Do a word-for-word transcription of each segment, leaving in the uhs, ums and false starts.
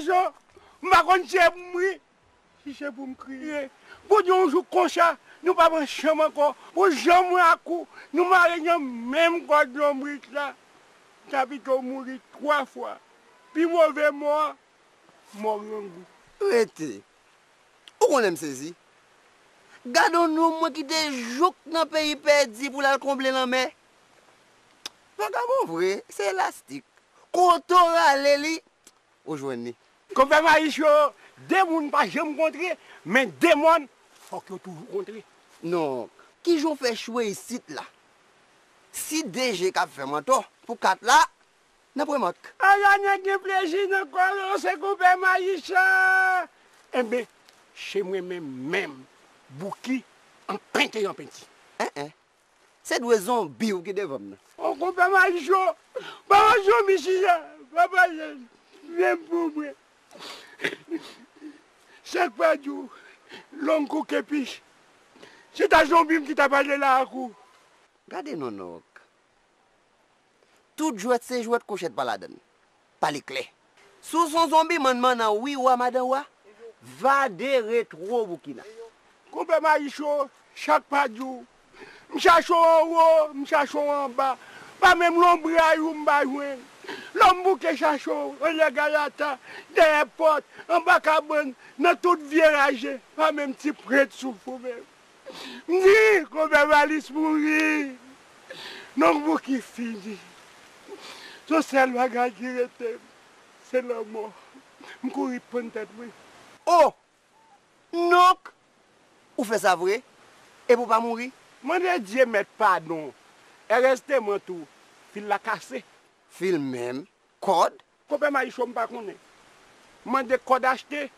Yo, m pa konn si se pou m ri, si se pou m kriye. Pou di yon jou konsa, nou p ap ansanm ankò. Pou jan mwen ak ou, nou mare nan menm kòd lonbrit la. Sa pito w mouri twa fwa. Pi move mò a, mò grangou. Rete. Ou konnen m sezi. Gade yon nonm mwen kite jouk nan peyi pèdi pou l al konble lanmè. Vagabon vre, se elastik. Kote w rale li, ou jwenn li. Konpè Mayis yo, de moun pa janm kontre, men de mòn, fòk yo toujou kontre. Non, kijan w fè chwe isit la? Si de je k ap fè m antò pou kat la, n ap remak. Ala nèg gen plezi nan kò l, se konpè Mayis sa. Enben, se mwen menm menm, Bouki, an penti an penti. En, en. Se dwe zonbi w ki devan m nan. O konpè Mayis yo, papa zonbi sila, papa Jezi, vin pou mwen. Sa k pa di w, long kou kepis. Se ta zonbi m ki ta pale la ak ou. Gade non, Nòk. Tout jwèt se jwèt, kouchèt pa ladann. Pale klè. Si w se yon zonbi, manman nan wi wa madan wa, va de retwo Boukina. Konpè Mayis yo, sa k pa di w. M chache w anwo, m chache w anba. Pa menm lonbray ou m pa jwenn. Lè m bouke chache w, anlè gayata, dèyè pòt, anba kabann, nan tout vye raje, pa menm ti prent souf ou menm. M di, konpè Mayis mouri. Nonk Bouki fini. Se yon sèl bagay ki rete m, se lanmò. M kouri pann tèt mwen. O! Nonk, ou fè sa vre? Epi w pa mouri? Mande Dye mèt padon. Erèzteman tou, fil la kase. Fil menm? Kòd? Konpè Mayis yo m pa konnen. Mande kòd achte,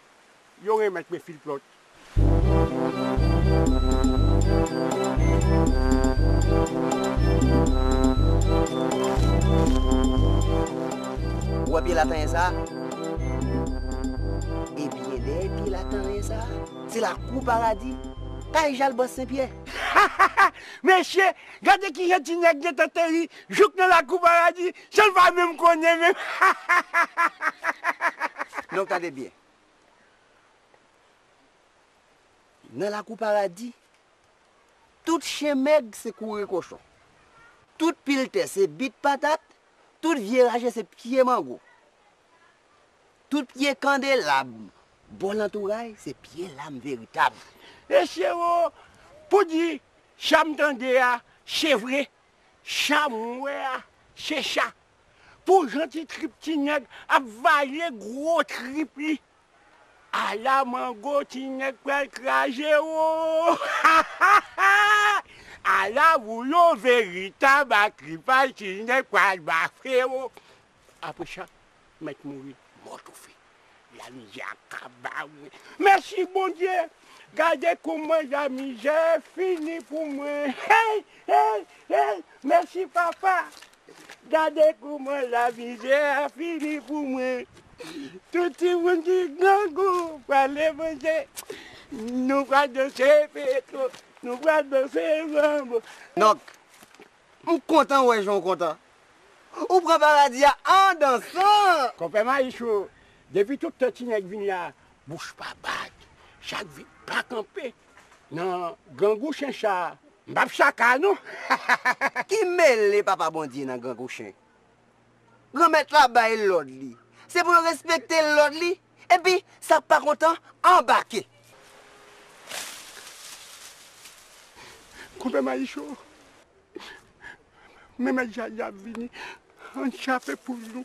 yo renmèt mwen fil plòt. Ou wè pye latanyen sa a? Ebyen, dèyè pye latanyen sa a, se lakou paradi, kay Jalbòs Senpyè. Mesye, gade kijan ti nèg gentan teri jouk nan lakou paradi, san l pa menm konnen menm. Donk, tande byen. Nan lakou paradi, tout chen mèg se kouri kochon. Tout pil tè se bit patat, tout vye raje se pye mango. Tout pye kandelab bò lantouray se pye lam veritab. Mesye o, pou di, sa m tande a, se vre. Sa m wè a, se sa. Pou jan ti trip ti nèg ap vale gwo trip li. Ala mango ti nèg pral kraze o! Ala wouyon veritab ak tripaj ti nèg pral bafe o! Apre sa, mèt mouri mò toufe. Lamizè a kaba mwen. Mèsi Bondye! Gade kouman lamizè fini pou mwen. Hey! Hey! Hey! Mèsi papa! Gade kouman lamizè a fini pou mwen. Tout timoun ki grangou pral leve je. Nou pral danse petwo. Nou pral danse manbo. Nòk, m kontan wè jan w kontan. Ou pran paradi a an dansan. Konpè Mayis yo, depi tout tan ti nèg vin la, bouch pa bat, chak vit pa kanpe. Nan grangou chen sa, m p ap chaka non. Ki mele Papa Bondye nan grangou chen? Granmèt la bay lòd li. Se pou yo respekte lòd li. Epi, sa k pa kontan, anbake. Konpè Mayis yo, men mèt Jal la ap vini. Ann chape pou nou,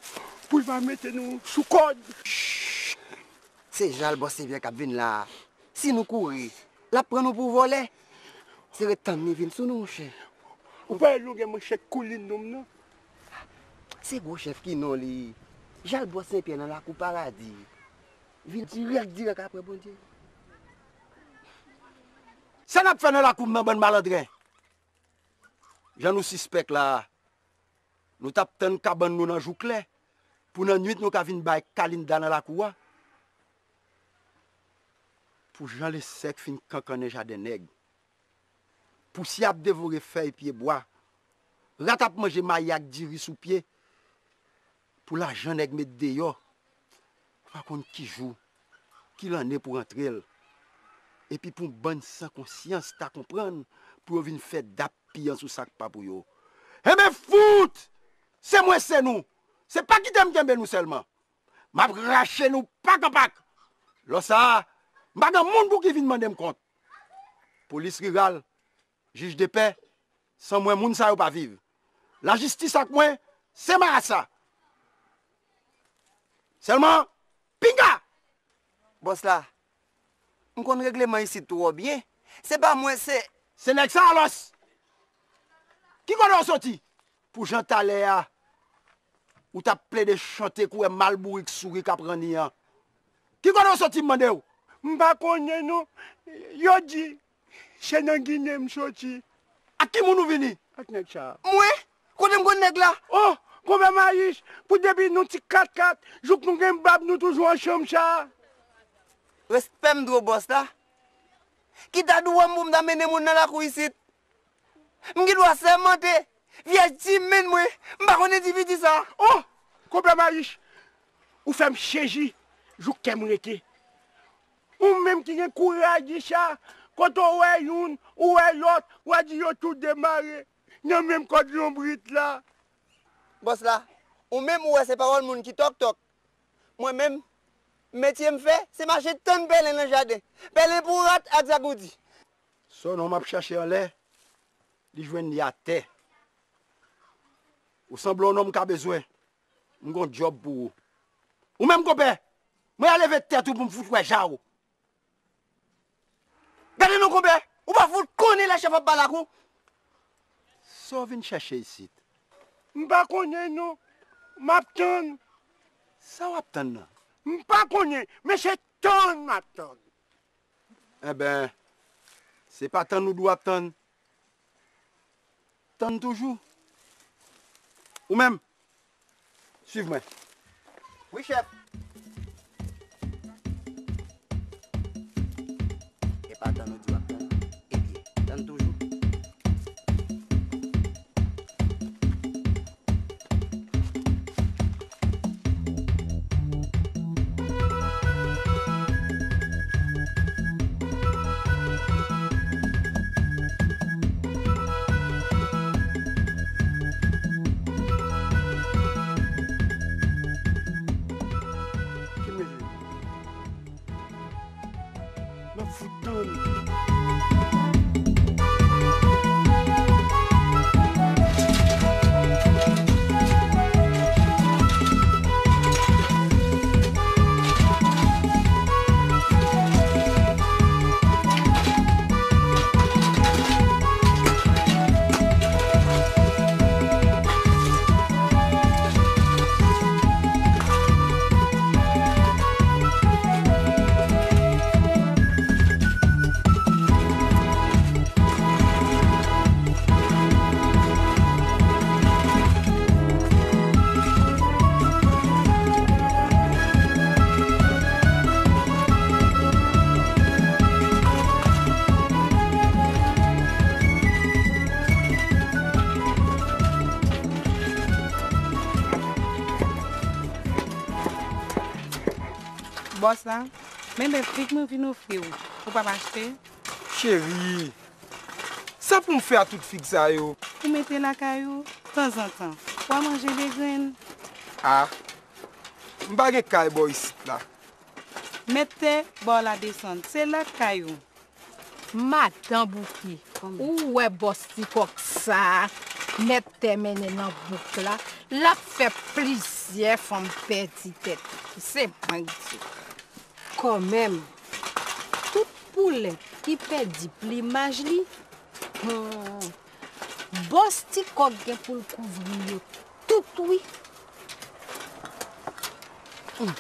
pou l pa mete nou sou kòd. Se Jal Bòs Senpyè k ap vin la a. Si nou kouri, l ap pran nou pou vòlè. Se ret tann li vin sou nou, monchè. Ou pa wè nou gen manchèt koulin nou nan? Se gwo chèf ki non li. Jal Bòs Senpyè nan lakou paradi. Vin dirèk, dirèk apre Bondye. Sa n ap fè nan lakou m nan, bann malandren? Jan nou sispèk la a, nou t ap tann kabann nou nan jou klè, pou nan nuit nou ka vin bay kalinda nan lakou a. Pou jan lesèk fin kankannen jaden nèg. Pousyè ap devore fèy pyebwa. Rat ap manje mayi ak diri sou pye. Pou lajan nèg met deyò. pa konn ki jou, ki lanne pou rantre l. Epi pou yon bann san konsyans ta konprann pou yo vin fè dap piyan sou sa k pa pou yo. Enben fout! Se mwen, se nou. Se pa kite m kenbe nou sèlman. M ap rache nou pak an pak. Lò sa a, m pa gen moun pou ki vin mande m kont. Polis riral, jij de pè, san mwen moun sa yo pa viv. Lajistis ak mwen, se marasa. Sèlman, pinga! Bòs la, m konn regleman isit twò byen. Se pa mwen, se... Se nèg sa alòs! Ki kote w soti? Pou jan talè a, ou t ap plede chante kou wè mal bourik souri k ap ranni an. Ki kote w soti, m mande w? M pa konnen non. Yo di, se nan Ginen m soti. Ak ki moun ou vini? Ak nèg sa. Mwen? Kote m konn nèg la? Oh, konpè Mayis, pou depi nou ti kat kat, jouk nou gen bab, nou toujou ansanm sa. Respè m dwe w bòs la. Ki ta dwa m pou m ta mennen moun nan lakou isit? M gen dwa sèmante. Vyèj ti men mwen. M pa konn endividi sa. Oh! Konpè Mayis, ou fè m sezi jouk kè m rete. Ou menm ki gen kouraj di sa, kote w wè youn, ou wè lòt, w a di yo tou demare nan menm kòd lonbrit la. Bòs la, ou menm ou wè se pawòl moun ki tòk tòk. Mwen menm, metye m fè, se mache tann pèlen nan jaden. Pèlen pou rat ak zagoudi. Sa w non m ap chache anlè, li jwenn li atè. Ou sanble yon nonm m ka bezwen. M gon djòb pou ou. Ou menm konpè, mwen a leve tèt ou pou m fout wè ja w. Gade non konpè, ou pa fout konnen lè chèf ap pale ak ou. Sa w vin chèche isit? M pa konnen non. M ap tann. Sa w ap tann nan? M pa konnen, men se tann m ap tann. Enben, se pa tann ou dwe ap tann. Tann toujou. Ou menm, swiv mwen. Wi, chèf. E pa tann ou dwe ap tann. Ebyen, tann toujou. Ki mezi? N ap fout tann. Bòs la, men bèf fig mwen vin ofri w, ou p ap achte? Cheri, sa pou m fè a tout fig sa yo? Ou mete lakay ou, tanzantan, w a manje de grenn. A, m pa gen kay bò isit la. Mèt tè, ba w la desann, se lakay ou. Madan Bouki, ou wè bòs ti kòk sa a, mèt tè mennen nan bouk la, l ap fè plizyè fanm pèdi tèt. Se mwen k di. Kanmenm, tout poulèt ki pèdi plimaj li, hmm, bòs ti kòk gen pou l kouvri yo tout wi. Hmm.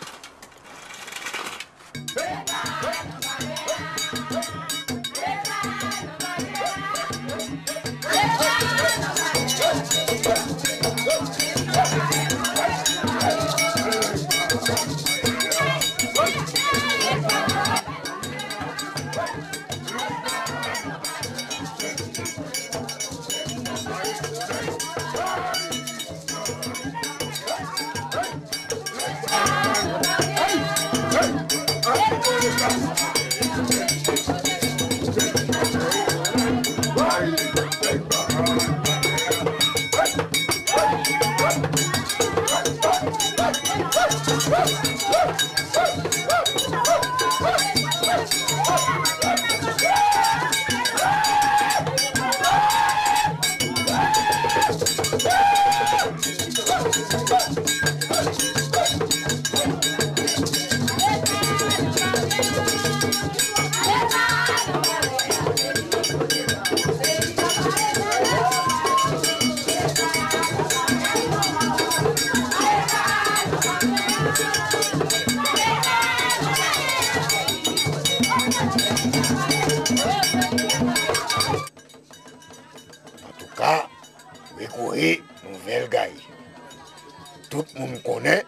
Moun konnen,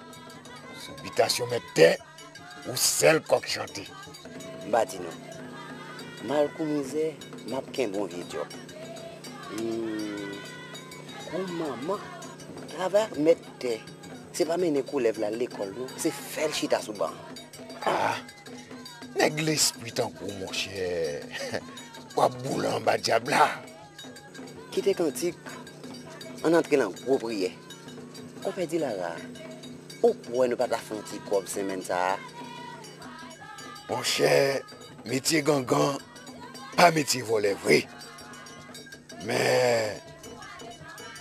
sou bitasyon mèt tè, ou sèl kòk chante. M pa di non. Mal kou mizè, m ap kenbe yon vye djòb. Hmm, kou manman, travay ak mèt tè, se pa mennen koulèv la lekòl non, se fè l chita sou ban. Ah, nèg lespri tankou w, monchè, w ap boule anba dyab la. Kite kantik, ann antre nan gwo priyè. Konpè Dilara, ou kwè nou pa ta fè yon ti kòb semèn sa a? Monchè, metye gangan pa metye vòlè vre. Men,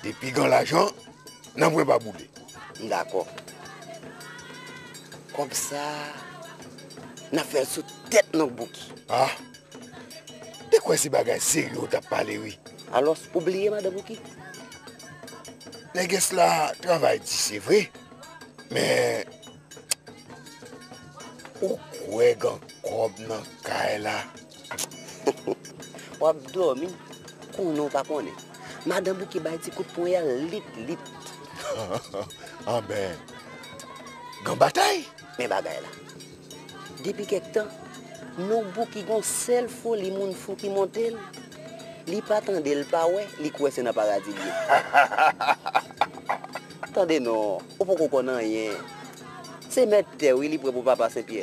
depi gen lajan, nanpwen pa boule. M dakò. Kòb sa a, n ap fè l sou tèt Nonk Bouki. Ah, te kwè se bagay serye w t ap pale, wi. Alòs, ou bliye madan Bouki? Nègès la travay di, se vre, men ou kwè gen kòb nan kay la? W ap dòmi, konnen w pa konnen. Madan Bouki bay ti kout ponyèl lit lit. Anben, gen batay? Men bagay la. Depi kèk tan, Nonk Bouki gon sèl foli moun fou ki monte l. Li pa tande, l pa wè, li kwè se nan paradi l ye. Tande non, ou poko konn anyen. Se mèt tè wi, li pran pou papa Senpyè.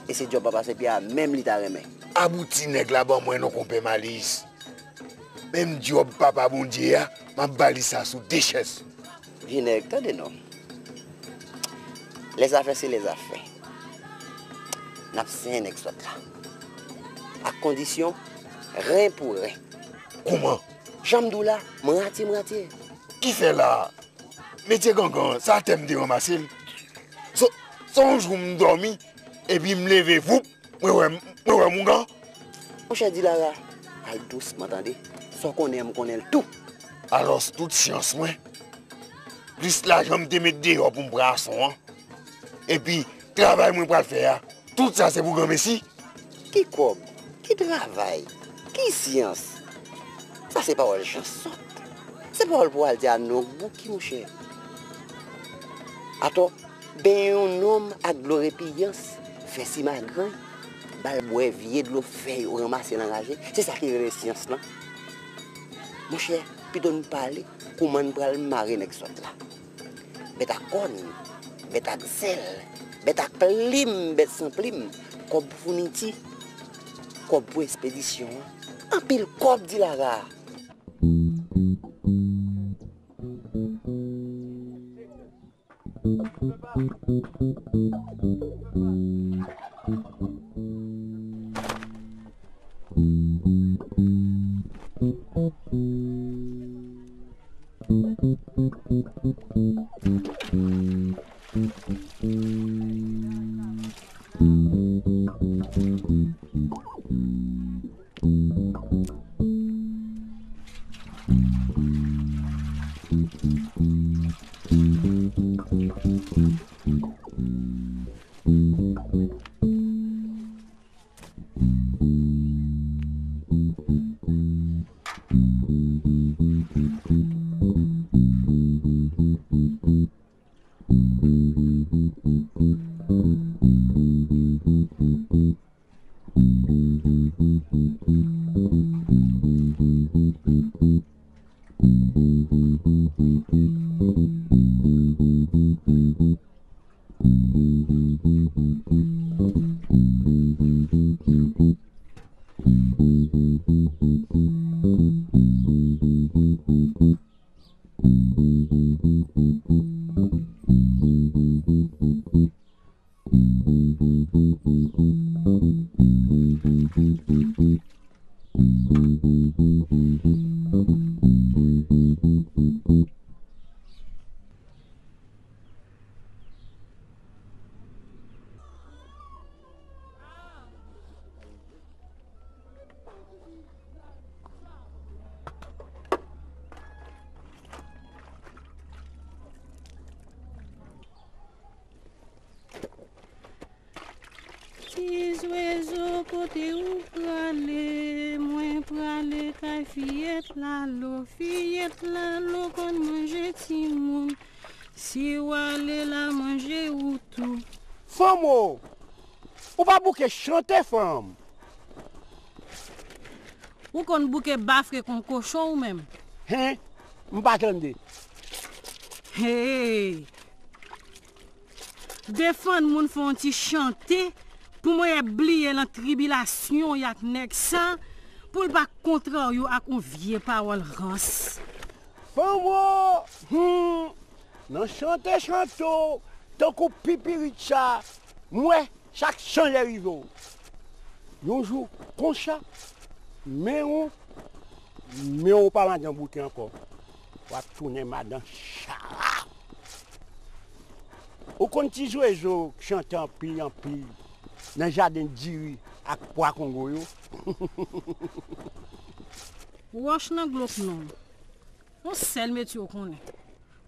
E se djòb papa Senpyè a menm li ta renmen. Abouti nèg la ban mwen non, konpè Malis. Menm djòb papa Bondye a, m ap ba li sa sou de chèz. Vye nèg, tande non. Lèzafè se lèzafè. N ap senyen nèg sòt la. Ak kondisyon, ren pou ren. Kouman? Jan m di w la, mwatye mwatye. Ki fè la? Metye gangan, sa tè m te ranmase l. Se, se yon jou m dòmi, epi m leve, voup, mwen wè, mwen wè m ougan. Monchè Dilara, al dousman tande. Sa w konnen an, m konnen l tou. Alòs, tout syans mwen, plis lajan m te met deyò pou m pran ason an, epi travay mwen pral fè a, tout sa se pou granmesi? Ki kòb? Ki travay? Ki syans? Sa se pawòl jan sòt. Se pawòl pou w al di a Nonk Bouki, monchè. Atò, benyen yon nonm ak dlo repiyans, fè simagren, ba l bwè vye dlo fèy ou ranmase nan raje, se sa ki rele syans lan. Monchè, pito n pale kouman n pral mare nèg sòt la. Bèt ak kòn, bèt ak zèl, bèt ak plim, bèt san plim, kòb pou founiti, kòb pou espedisyon an, anpil kòb Dilara. Ti zwezo, kote ou prale? Mwen prale kay fiyèt Lalo. Fiyèt Lalo konn manje timoun. Si w ale la manje ou tou. Fanm o! Ou pa bouke chante, fanm! Ou konn bouke bafre kon kochon ou menm? Hen? M pa tande. Hey! Defann moun fè yon ti chante pou mwen bliye nan tribilasyon y ak nèg sa, pou l pa kontrarye w ak yon vye pawòl rans. Fanm o! Hmm! Nan chante chante w, tankou pipirit sa, m wè chak chan lè rive w. Yon jou konsa, men w, men w pa madan boute ankò. W ap tounen madan chala. Ou konn ti zwezo k chante anpil anpil nan jaden diri ak pwa kongo yo? Wòch nan glok non. Yon sèl metye w konnen.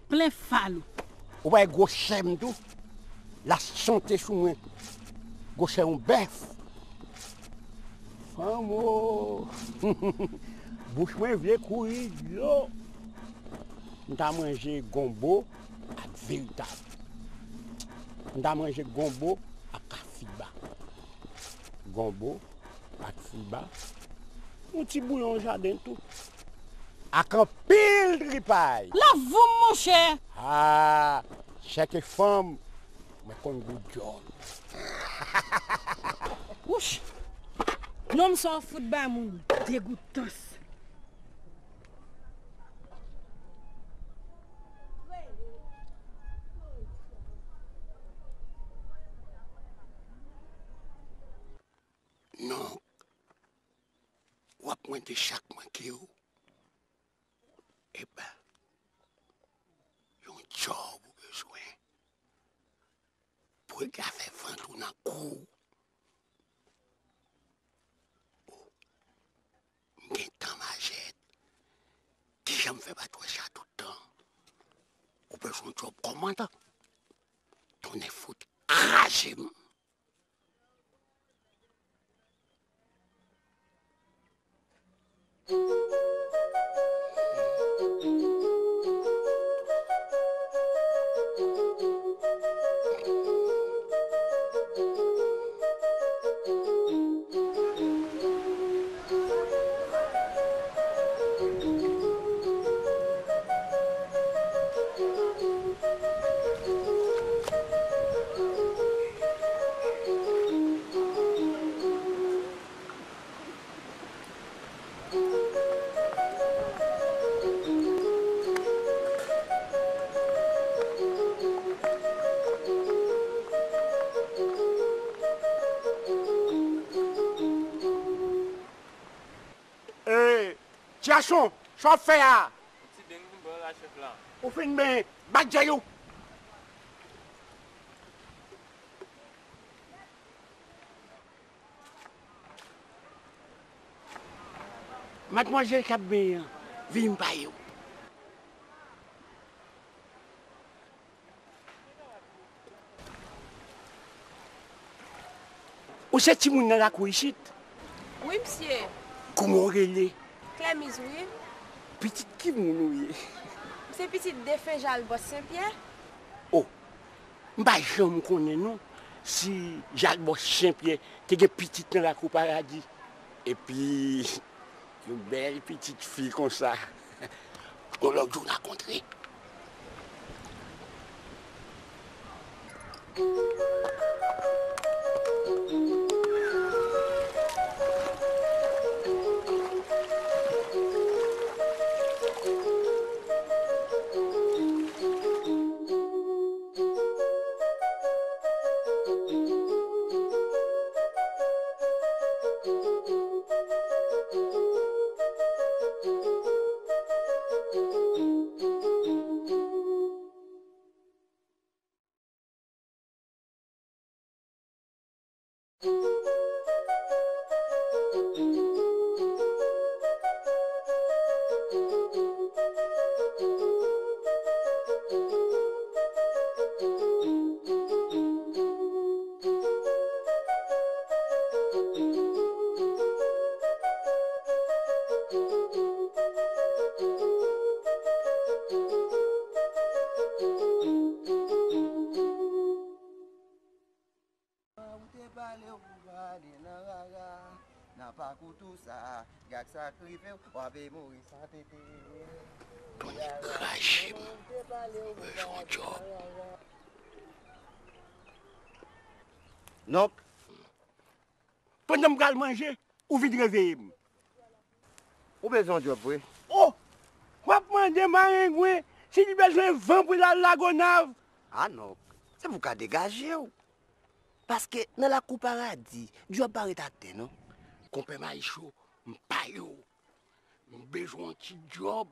Plen fal ou. Ou pa wè gwosè m tou? L ap chante sou mwen. Gwosè yon bèf. Fanm o! Bouch mwen vle kouri dlo. M ta manje gonbo ak veritab. M ta manje gonbo ak kafiba. Gonbo ak fiba, yon ti bouyon jaden tou. Ak anpil tripay. Lavou m, monchè! Ah, chèke fanm, mwen konn gou djòl. Wouch! Nonm sa w fout ba moun, degoutans. Non, w ap mande chak manke w. Epa, yon djòb ou bezwen pou l ka fè vant ou nan kou w. M gen tan majèt. Kijan m fè pa t wè sa tout tan? Ou bezwen yon djòb kòmandan? Tonnè fout kraze m! E, ti gason, sa w ap fè a? Yon ti beny pou m pran la, chèf la. Ou fin benyen, bat djèl ou. Madmwazèl k ap benyen an, vini m paye w. Ou se timoun nan lakou isit? Wi, msye. Kouman w rele? Klèmiz, wi. Pitit ki moun ou ye? M se pitit defen Jalbòs Senpyè. O, m pa janm konnen non si Jalbòs Senpyè te gen pitit nan lakou Paradi. Epi, yon bèl pitit fi konsa. Yon lòt jou n a kontre. Sa k rive w, w ape mouri san tete. Tonnè kraze m, m bezwen yon djòb. Nonk, pandan m pral manje, ou vin reveye m. Ou bezwen yon djòb vre? O! W ap mande marengwen si li bezwen van pou l al Lagonav. A nonk, se pou w ka degaje w. Paske nan lakou paradi, djòb pa ret atè non. Konpè Mayicho, m pare w. M bezwen yon ti djòb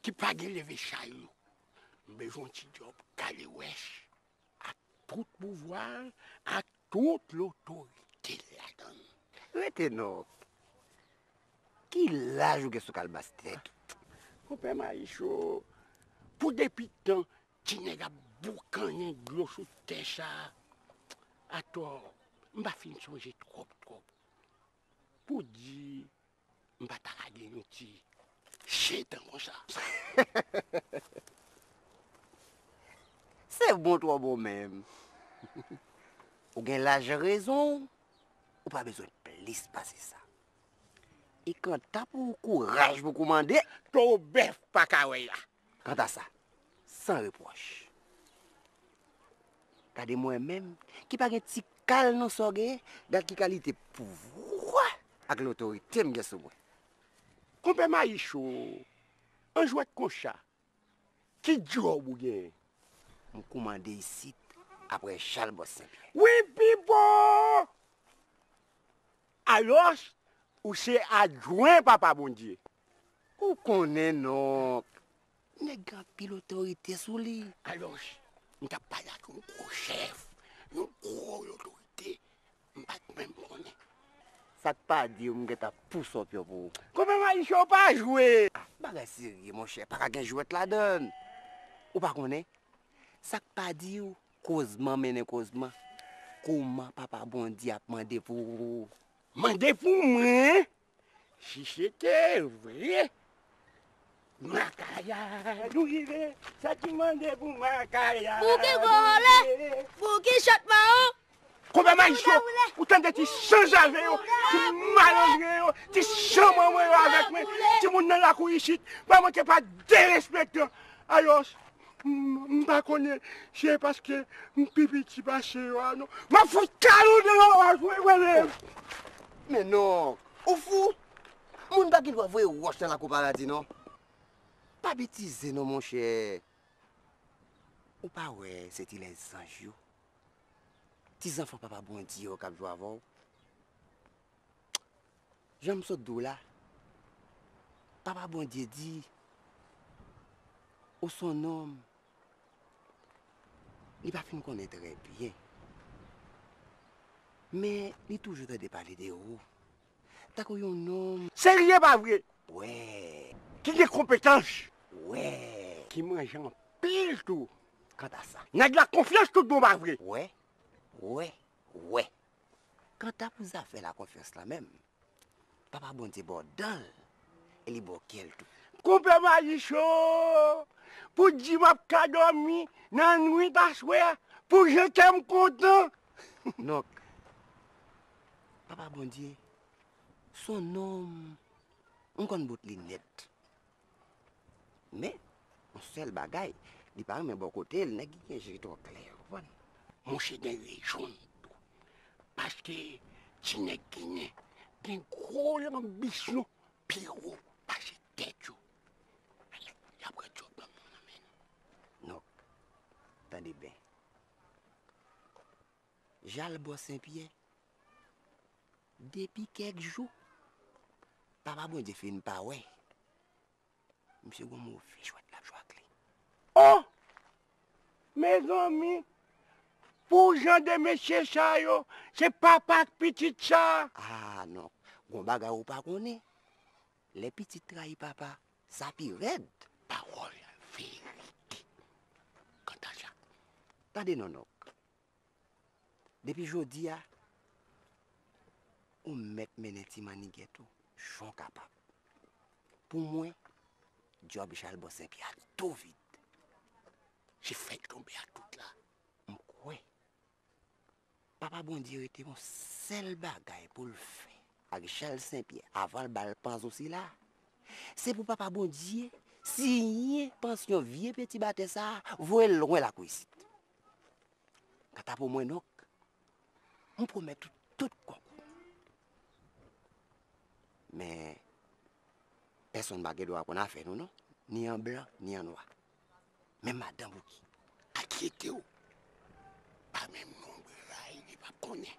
ki pa gen leve chay yo. M bezwen yon ti djòb kale wèch ak tout pouvwa l, ak tout lotorite l ladan l. Rete nonk. Ki laj ou gen sou kalbas tèt ou? Konpè Mayicho, pou depi tan ti nèg ap boukannen dlo sou tè sa a, atò, m pa fin sonje twòp, twòp. Pou di, m pa ta ka gen yon ti setan konsa. Se bon twò bon menm. Ou gen laj rezon w, ou pa bezwen plis pase sa. E kanta pou kouraj pou kòmande, to bèf pa ka wè a. Kanta sa, san repwòch. Gade mwen menm, ki pa gen ti kal nan sa w genyen, gad ki kalite pouvwa ak lotorite m gen sou mwen. Konpè Mayicho, an jwèt konsa, ki djòb ou genyen? M kòmande isit, apre Jalbòs Senpyè. Wi, Pipo! Alòs, ou se adjwen Papa Bondye. Ou konnen nonk, nèg gen anpil otorite sou li. Alòs, m t ap pale ak yon gwo chèf, yon gwo lotorite, m pa t menm konnen. Sa k pa di w m gentan pouse yon pyon pou ou. Konpè Mayicho pa jwe. Bagay serye monchè, pa ka gen jwèt ladan l. Ou pa konnen? Sa k pa di w, kozman mennen kozman. Kòman Papa Bondye ap mande pou ou? Mande pou mwen? Si se te vre, Makaya nou rive, sa ki mande pou Makaya. Pou ki gwo vòlè, pou ki chat mawon. Konpè Mayicho, ou tande ti sanzave yo, ti malandren yo, ti chanmanman yo avèk mwen, timoun nan lakou isit, pa manke pa derespektan. Alòs, m, m pa konnen se paske m pi piti pase yo a non. M ap fout kalou deyò a, jwe wè. Men non, ou fou? Moun pa gen dwa voye wòch nan lakou paradi non. Pa betize non monchè. Ou pa wè se ti lèzanj yo? Ti zanfan Papa Bondye yo k ap jwe avè w. Jan m sot di w la, Papa Bondye di, ou se yon nonm li pa fin konnen trè byen. Men li toujou tande pale de ou. Tankou yon nonm. Serye pa vre? Wè. Ki gen konpetans? Wè. Ki manje anpil tou. Kanta sa. Nèg la konfyans tout bon pa vre? Wè. Wè. Wè. Kanta pou zafè la konfyans la menm, Papa Bondye ba w dan l, e li ba w kè l tou. Konpè Mayicho, pou di m ap ka dòmi nan nwit aswè a, pou jan kè m kontan. Nonk, Papa Bondye, se yon nonm, m konn bout li nèt. Men, yon sèl bagay, li pa renmen bò kote l, nèg ki gen je twò klè, ou konprann? Monchè gen rezon l tou. Paske ti nèg Ginen gen gwo lanbisyon pi wo pase tèt yo. Y ap pran djòb nan men nou. Nonk, tande byen. Jalbò Senpyè, depi kèk jou, Papa Bondye fin pa wè. Misye gon move jwèt l ap jwe ak li. O! Mezanmi, pou jan de mesye sa yo, se papa ak pitit sa. A non, gon bagay ou pa konnen. Lè pitit trayi papa, sa pi rèd. Pawòl verite. Kanta sa. Tande non, Nonk. Depi jodi a, ou mèt mennen ti mannigèt ou jan w kapab. Pou mwen, djòb Jalbò Senpyè a tou vid. Se fè l tonbe a tout la. M kwè Papa Bondye rete yon sèl bagay pou l fè. ak Chal Senpyè, avan l ba l panzo sila, se pou Papa Bondye siyen pansyon vye peti batè sa a, voye l lwen lakou isit. Kanta pou mwen, nonk, m pwomèt ou tout kòb ou. Men, pèsonn pa gen dwa konn afè nou, non. Ni an blan, ni an nwa. Men madan Bouki, akyete w. Pa menm nonbri la, li p ap konnen.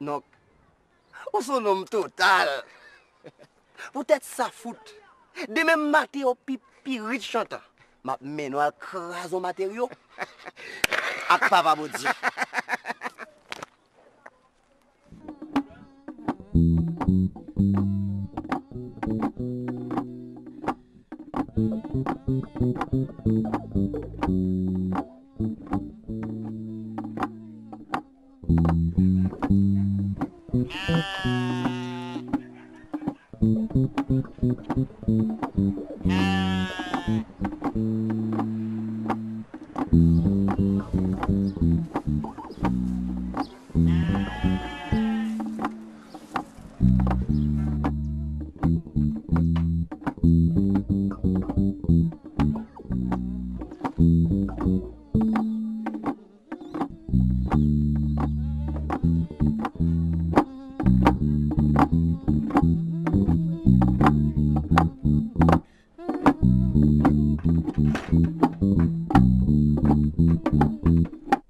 Nonk, ou se yon nonm total. Poutèt sa fout, demen maten yo pi, pi rit chantan, m ap mennen w al kraze yon materyo ak Papa Bondye.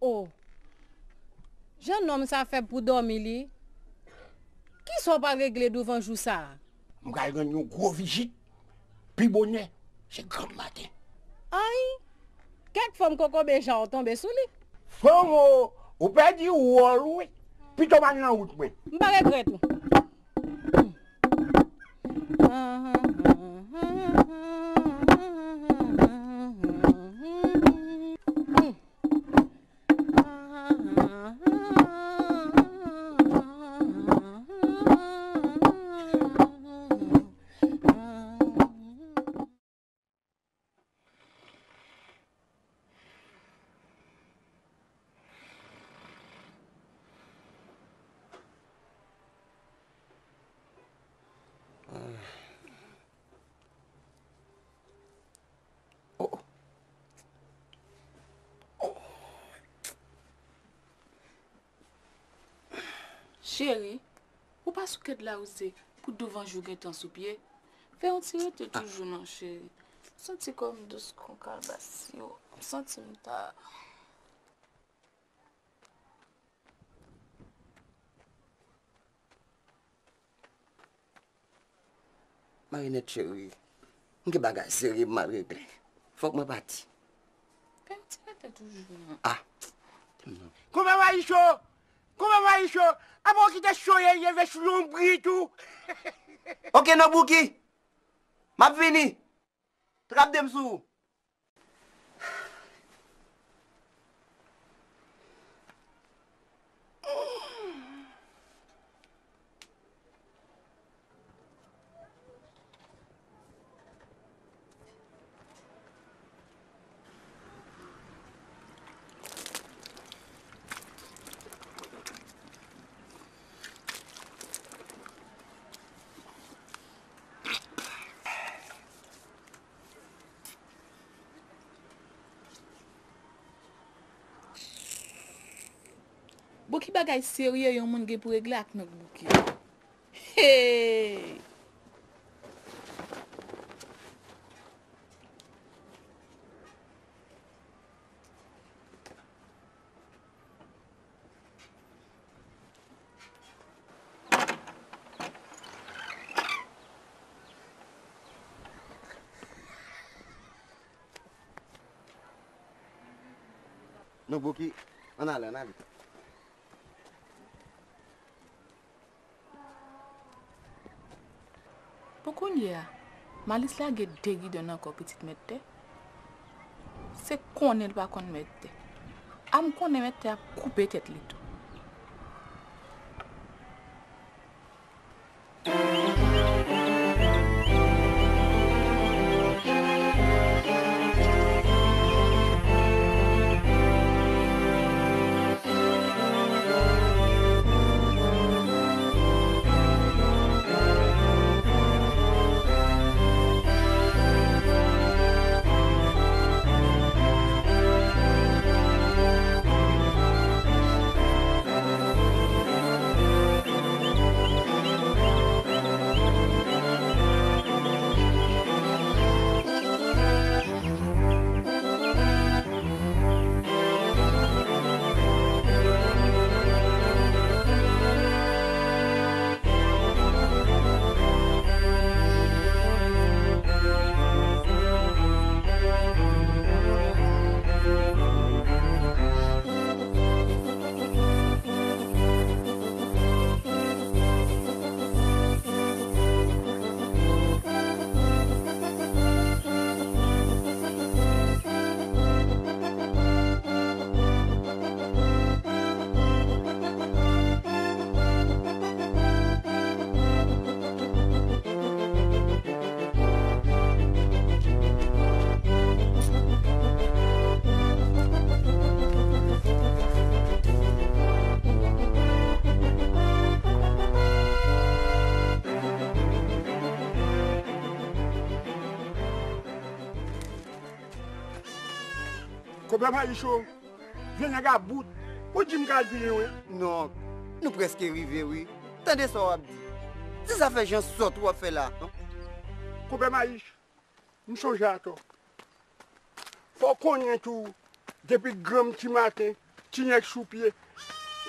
O, jan nonm sa fèb pou dòmi li, kisa w pral regle douvan jou sa a? M pral rann yon gwo vizit. Pi bonè, se granm maten. Ay! Kèk fanm kokobe jan w tonbe sou li. Fanm o, ou pèdi wòl ou wi. Pito w pa nan wout mwen. M pa regrèt ou. Cheri, ou pa sou kèd lawouze pou douvan jou gentan sou pye? Fè yon ti rete toujou non, cheri. M santi kò m dous kon kalbas yo. M santi m ta. Marinette cheri, m gen bagay serye pou m al regle. Fòk mwen pati. Fè yon ti rete toujou non. Ah. Konpè Mayicho! Konpè Mayicho! Apa w kite cho ye leve sou lonbrit ou? Ok non Bouki. M ap vini. Trap de m sou ou. Bon, ki bagay serye yon moun gen pou regle ak nonk Bouki? Hey! Non, Bouki, ann ale, ann ale. Bon, kounye a, Malis lage de gidon nan kò pitit mèt tè. Se konnen l pa konn mèt tè. A m konnen mèt tè ap koupe tèt li tou. Konpè Mayicho, vye nèg a bout. Ou di m ka al pi lwen. Non, nou prèske rive wi. Tande sa w ap di. Se zafè jan sòt w ap fè la. Konpè Mayich, m sonje atò. Fò w konnen tou, depi granm ti maten, ti nèg sou pye,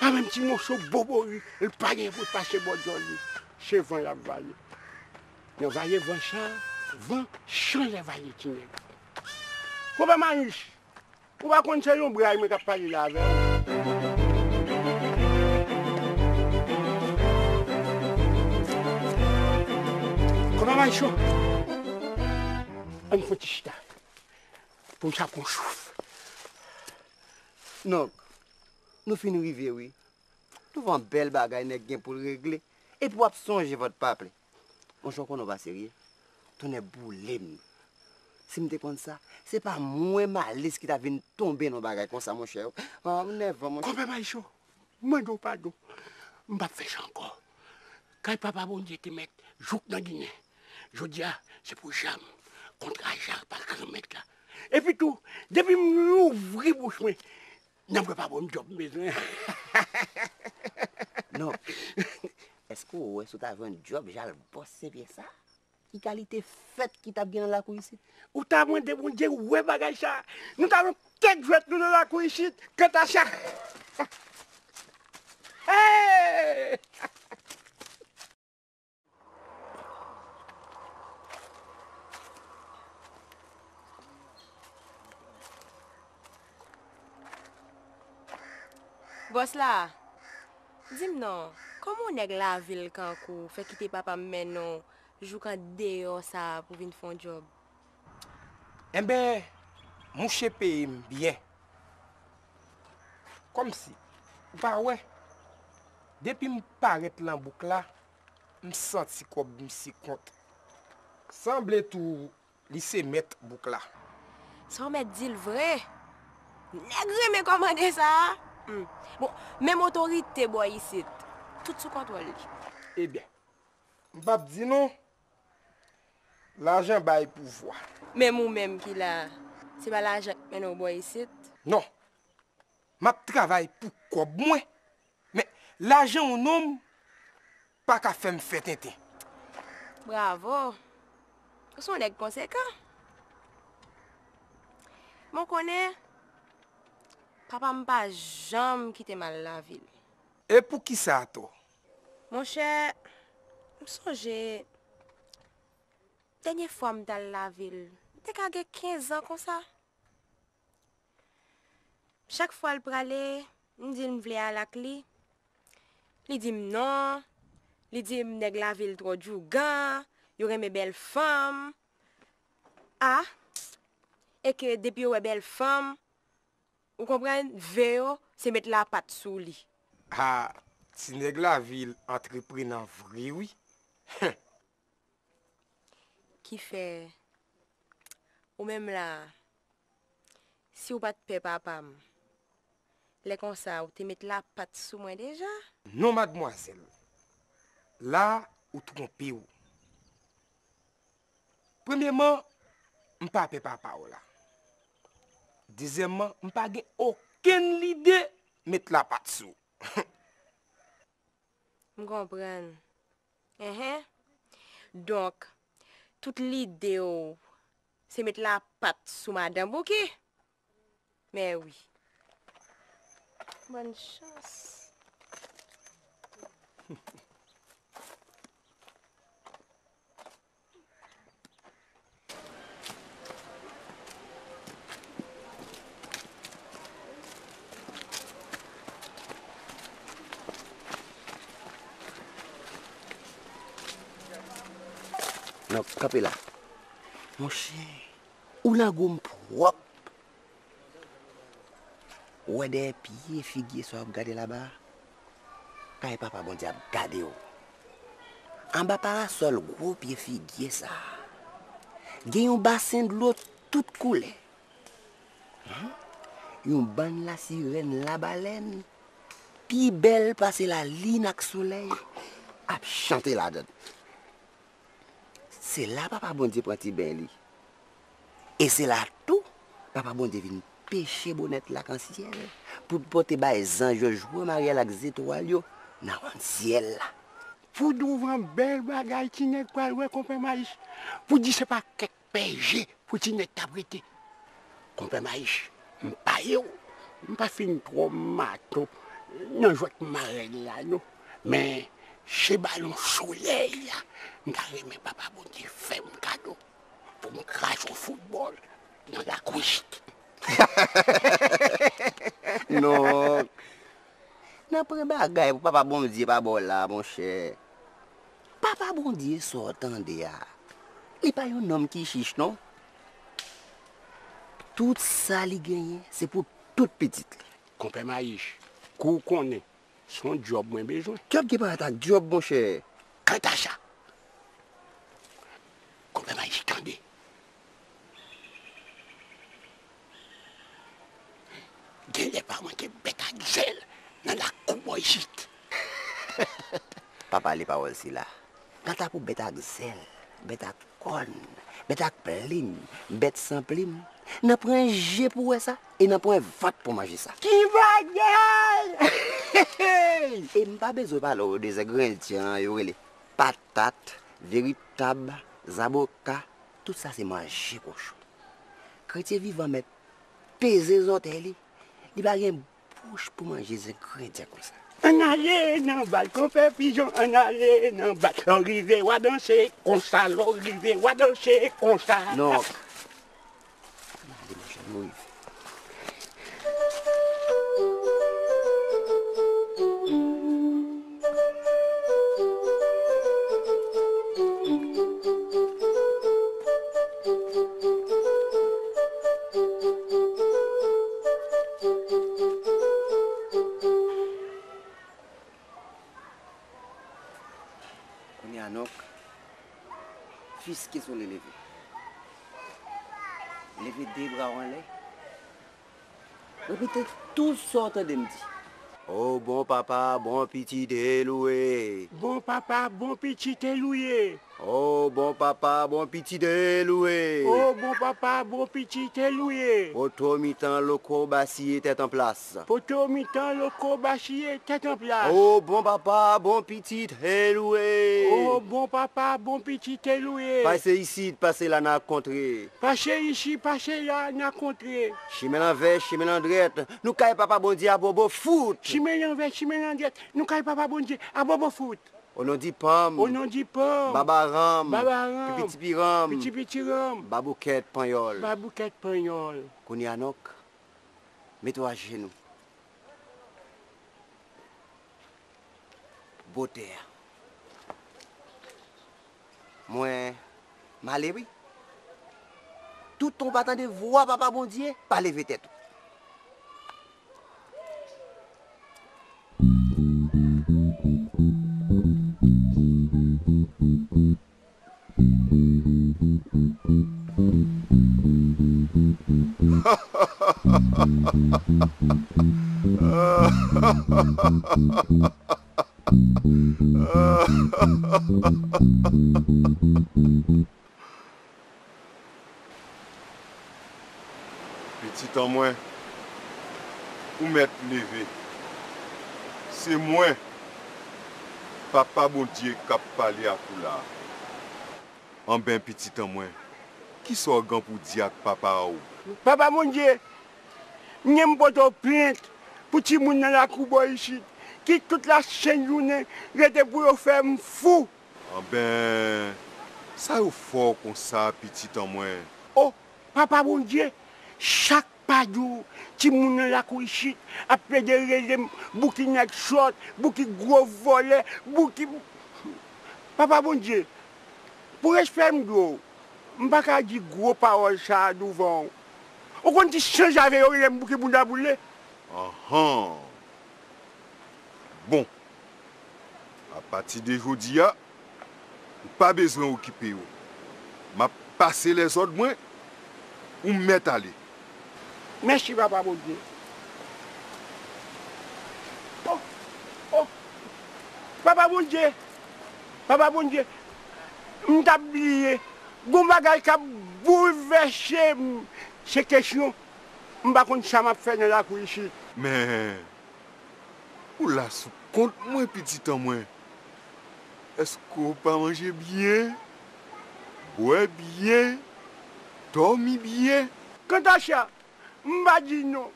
pa menm ti moso bobori, l pa gen pou l pase bò dyòl li. Se van y ap vaye. Nan vaye van sa, van chan lè vaye ti nèg. Konpè Mayich, ou pa konn se yon bray mwen k ap pale la avè w. Konpè Mayicho, ann fè yon ti chita pou m sa pran souf. Nonk, nou fin rive wi. Nou vè yon bèl bagay nèg gen pou l regle, epi w ap sonje vòt paple. Monchè, w konnen w pa serye. Tonnè boule m. Si m te konn sa, se pa mwen Malis ki ta vin tonbe nan bagay konsa, monchè. Ah, m nèvan, monchè. Konpè Mayicho, m mande w padon. M p ap fè sa ankò. Kay Papa Bondye te mèt jouk nan ginen. Jodi a, se pou janm kontra sa pa granmèt la. Epi tou, depi m louvri bouch mwen, nanm mwen pa ban m djòb m bezwen. Non. Èske w wè si w ta jwenn djòb Jal Bòs Senpyè sa? Ki kalite fèt ki t ap gen nan lakou isit? Ou ta mande Bondye wè bagay sa. Nou ta nan tèt jwèt nou nan lakou isit. Kanta sa. Hey! Bòs la, di m non, kòman yon nèg lavil kankou w fè kite papa m mennen w jouk andeyò sa a pou vin fè yon djòb? Enben, mouche peye m byen. Kòmsi, ou pa wè, depi m parèt lan bouk la, m santi kòb misye kont. Sanble tou li se mèt bouk la. Sa w mèt di l vre. Nèg renmen kòmande sa a. Hmm. Bon, menm otorite bò isit, tout sou kontwòl li. Ebyen, m p ap di non. Lajan bay pouvwa. Menm ou menm ki la, se pa lajan k mennen w bò isit? Non. M ap travay pou kòb mwen, men lajan yon nonm pa ka fè m fè tenten. Bravo! Ou se yon nèg konsekan. Men w konnen, papa m pa janm kite m al lavil. E poukisa atò? Monchè, m sonje dènye fwa m t al lavil, m te ka gen kenz an konsa. Chak fwa l prale, m di l m vle al ak li. Li di m non. Li di m nèg lavil twò djougan, yo renmen bèl fanm. A, e ke depi yo wè bèl fanm, ou konprann, ve yo, se met lapat sou li. A, ti nèg lavil antreprenan vre wi. Kifè, ou menm la, si w pa t pè papa m, lè konsa ou te met lapat sou mwen deja? Non, madmwazèl. La, ou twonpe w. Premyèman, m pa pè papa w la. Dezyèmman, m pa gen okenn lide met lapat sou w. M konprann. Enhen. Donk, tout lide w, se met lapat sou madanm ou ki? Mè wi. Bòn chans. Non, kanpe la. Monchè, ou nan gou m pwòp. Ou wè dèyè pye figye sa w ap gade laba a? Kay Papa Bondye ap gade w. Anba parasòl gwo pye figye sa a, gen yon basen dlo tout koulè. Yon bann lasirèn labalèn, pi bèl pase lalin ak solèy, ap chante ladan l. Se la Papa Bondye pran ti ben li. E se la tou, Papa Bondye vin peche bonèt lakansyèl pou l pote bay zanj yo jwe maryèl ak zetwal yo nan wannsyèl la. Pou douvan bèl bagay ti nèg pral wè konpè Mayis, pou di se pa kèk pèje pou ti nèg t ap rete. Konpè Mayis, m pa ye w, m pa fin twò maton nan jwèt marèl la non. Men se balon solèy la, m ta renmen Papa Bondye fè m kado pou m kraze yon foutbòl nan lakou isit. Non, nan pran bagay pou Papa Bondye pa ba w la, monchè. Papa Bondye sa w tande a, li pa yon nonm ki chich non. Tout sa li genyen se pou tout pitit li. Konpè Mayis, kou w konnen, se yon djòb mwen bezwen. Djòb ki parèt ak djòb, monchè. Kanta sa, konpè Mayis, tande. Genlè pa mwen te bèt ak zèl nan lakou bò isit. Pa pale pawòl sila. Kanta pou bèt ak zèl, bèt ak kòn, bèt ak plim, bèt san plim, nan pran je pou wè sa, e nan pran vant pou manje sa. Ki bagay! E m pa bezwen pale w de zengredyan yo rele patat, veritab, zaboka, tout sa se manje kochon. Kretyen vivan mèt peze zòtèy li, li pa gen bouch pou manje zengredyan konsa. Ann ale nan bal, konpè Pijon, ann ale nan bal. Lè w rive, w a danse konsa, lè w rive, w a danse konsa. Non. Ann ale, monchè, nou rive. Kounye a, nonk, fiske sou li, leve. Leve de bra w anlè. Repete tout sa w tande m di. O bon papa, bon pitit, e louwe. Bon papa, bon pitit, e louwe. O bon papa, bon pitit, e louwe. O bon papa, bon pitit, e louwe. Pote w mitan loko basiye tèt an plas. Pote w mitan loko basiye tèt an plas. O bon papa, bon pitit, e louwe. O bon papa, bon pitit, e louwe. Pase isit, pase la, n a kontre. Pase isi, pase la, n a kontre. Chimen lanvè, chimen landrèt, nou kay Papa Bondye a bobo fout. Chimen lanvè, chimen landrèt, nou kay Papa Bondye a bobo fout. O non di Panm. O non di Panm. Babaranm. Babaranm. Pipitipiranm. Pitipitiranm. Baboukèt Panyòl. Baboukèt Panyòl. Kounye a nonk, mete w ajenou. Botè a. Mwen, m ale wi. Toutan w pa tande vwa Papa Bondye, pa leve tèt ou. Pitit an mwen, ou mèt leve. Se mwen, Papa Bondye, k ap pale ak ou la a. Anben, pitit an mwen, kisa w gen pou di ak papa w? Papa Bondye, m gen m pote w plent pou timoun nan lakou bò isit, ki tout lachenn jounen rete pou yo fè m fou. Anben, sa yo fè w konsa, pitit an mwen? O, Papa Bondye, chak pa jou, timoun nan lakou isit ap plede rele m bouki nèg sòt, bouki gwo vòlè, bouki... Papa Bondye, pou respè m dwe w, m pa ka di gwo pawòl sa a douvan w. Ou konn ki sanzave yo rele m bouki bounda boule? Anhan. Bon. Apati de jodi a, ou pa bezwen okipe yo. M ap pase lèzòd mwen, ou mèt ale. Mèsi, Papa Bondye. O, o, Papa Bondye, Papa Bondye, m t ap bliye, gon bagay k ap boulvèse m, se kesyon M pa konn sa m ap fè nan lakou isit. Men, ou la sou kont mwen, pitit an mwen. Èske w pa manje byen, bwè byen, dòmi byen? Kanta sa, m pa di non.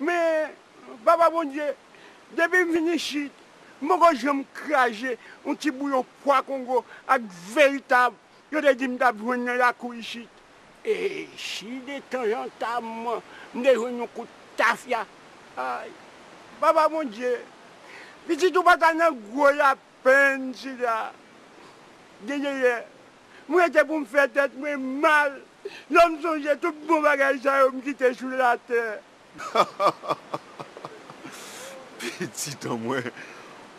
Men, Papa Bondye, depi m vin isit, m poko janm kraze yon ti bouyon pwa kongo ak veritab yo te di m t ap jwenn nan lakou isit. E si detanzantan m, m te jwenn yon kout tafya, ay, Papa Bondye, pitit ou pa ta nan gwo lapenn sila. Dèyè, m rete pou m fè tèt mwen mal lè m sonje tout bon bagay sa yo m kite sou latè. Pitit an mwen,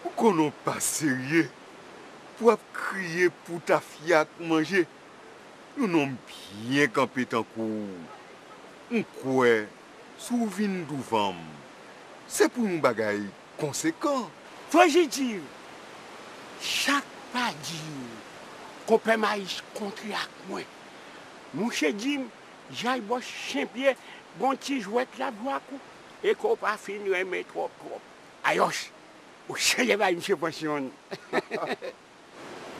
ou konnen w pa serye pou w ap kriye pou tafya ak manje. Yon nonm byen kanpe tankou w, m kwè si w vin douvan m, se pou yon bagay konsekan. Pozitiv, sa k pa di w, Konpè Mayis kontre ak mwen. Mouche di m, Jal Bòs Senpyè gon ti jwèt l ap jwe ak ou, e ke w pa fin renmen twòp twòp. Ayòs, ou chanje bay misye pansyon.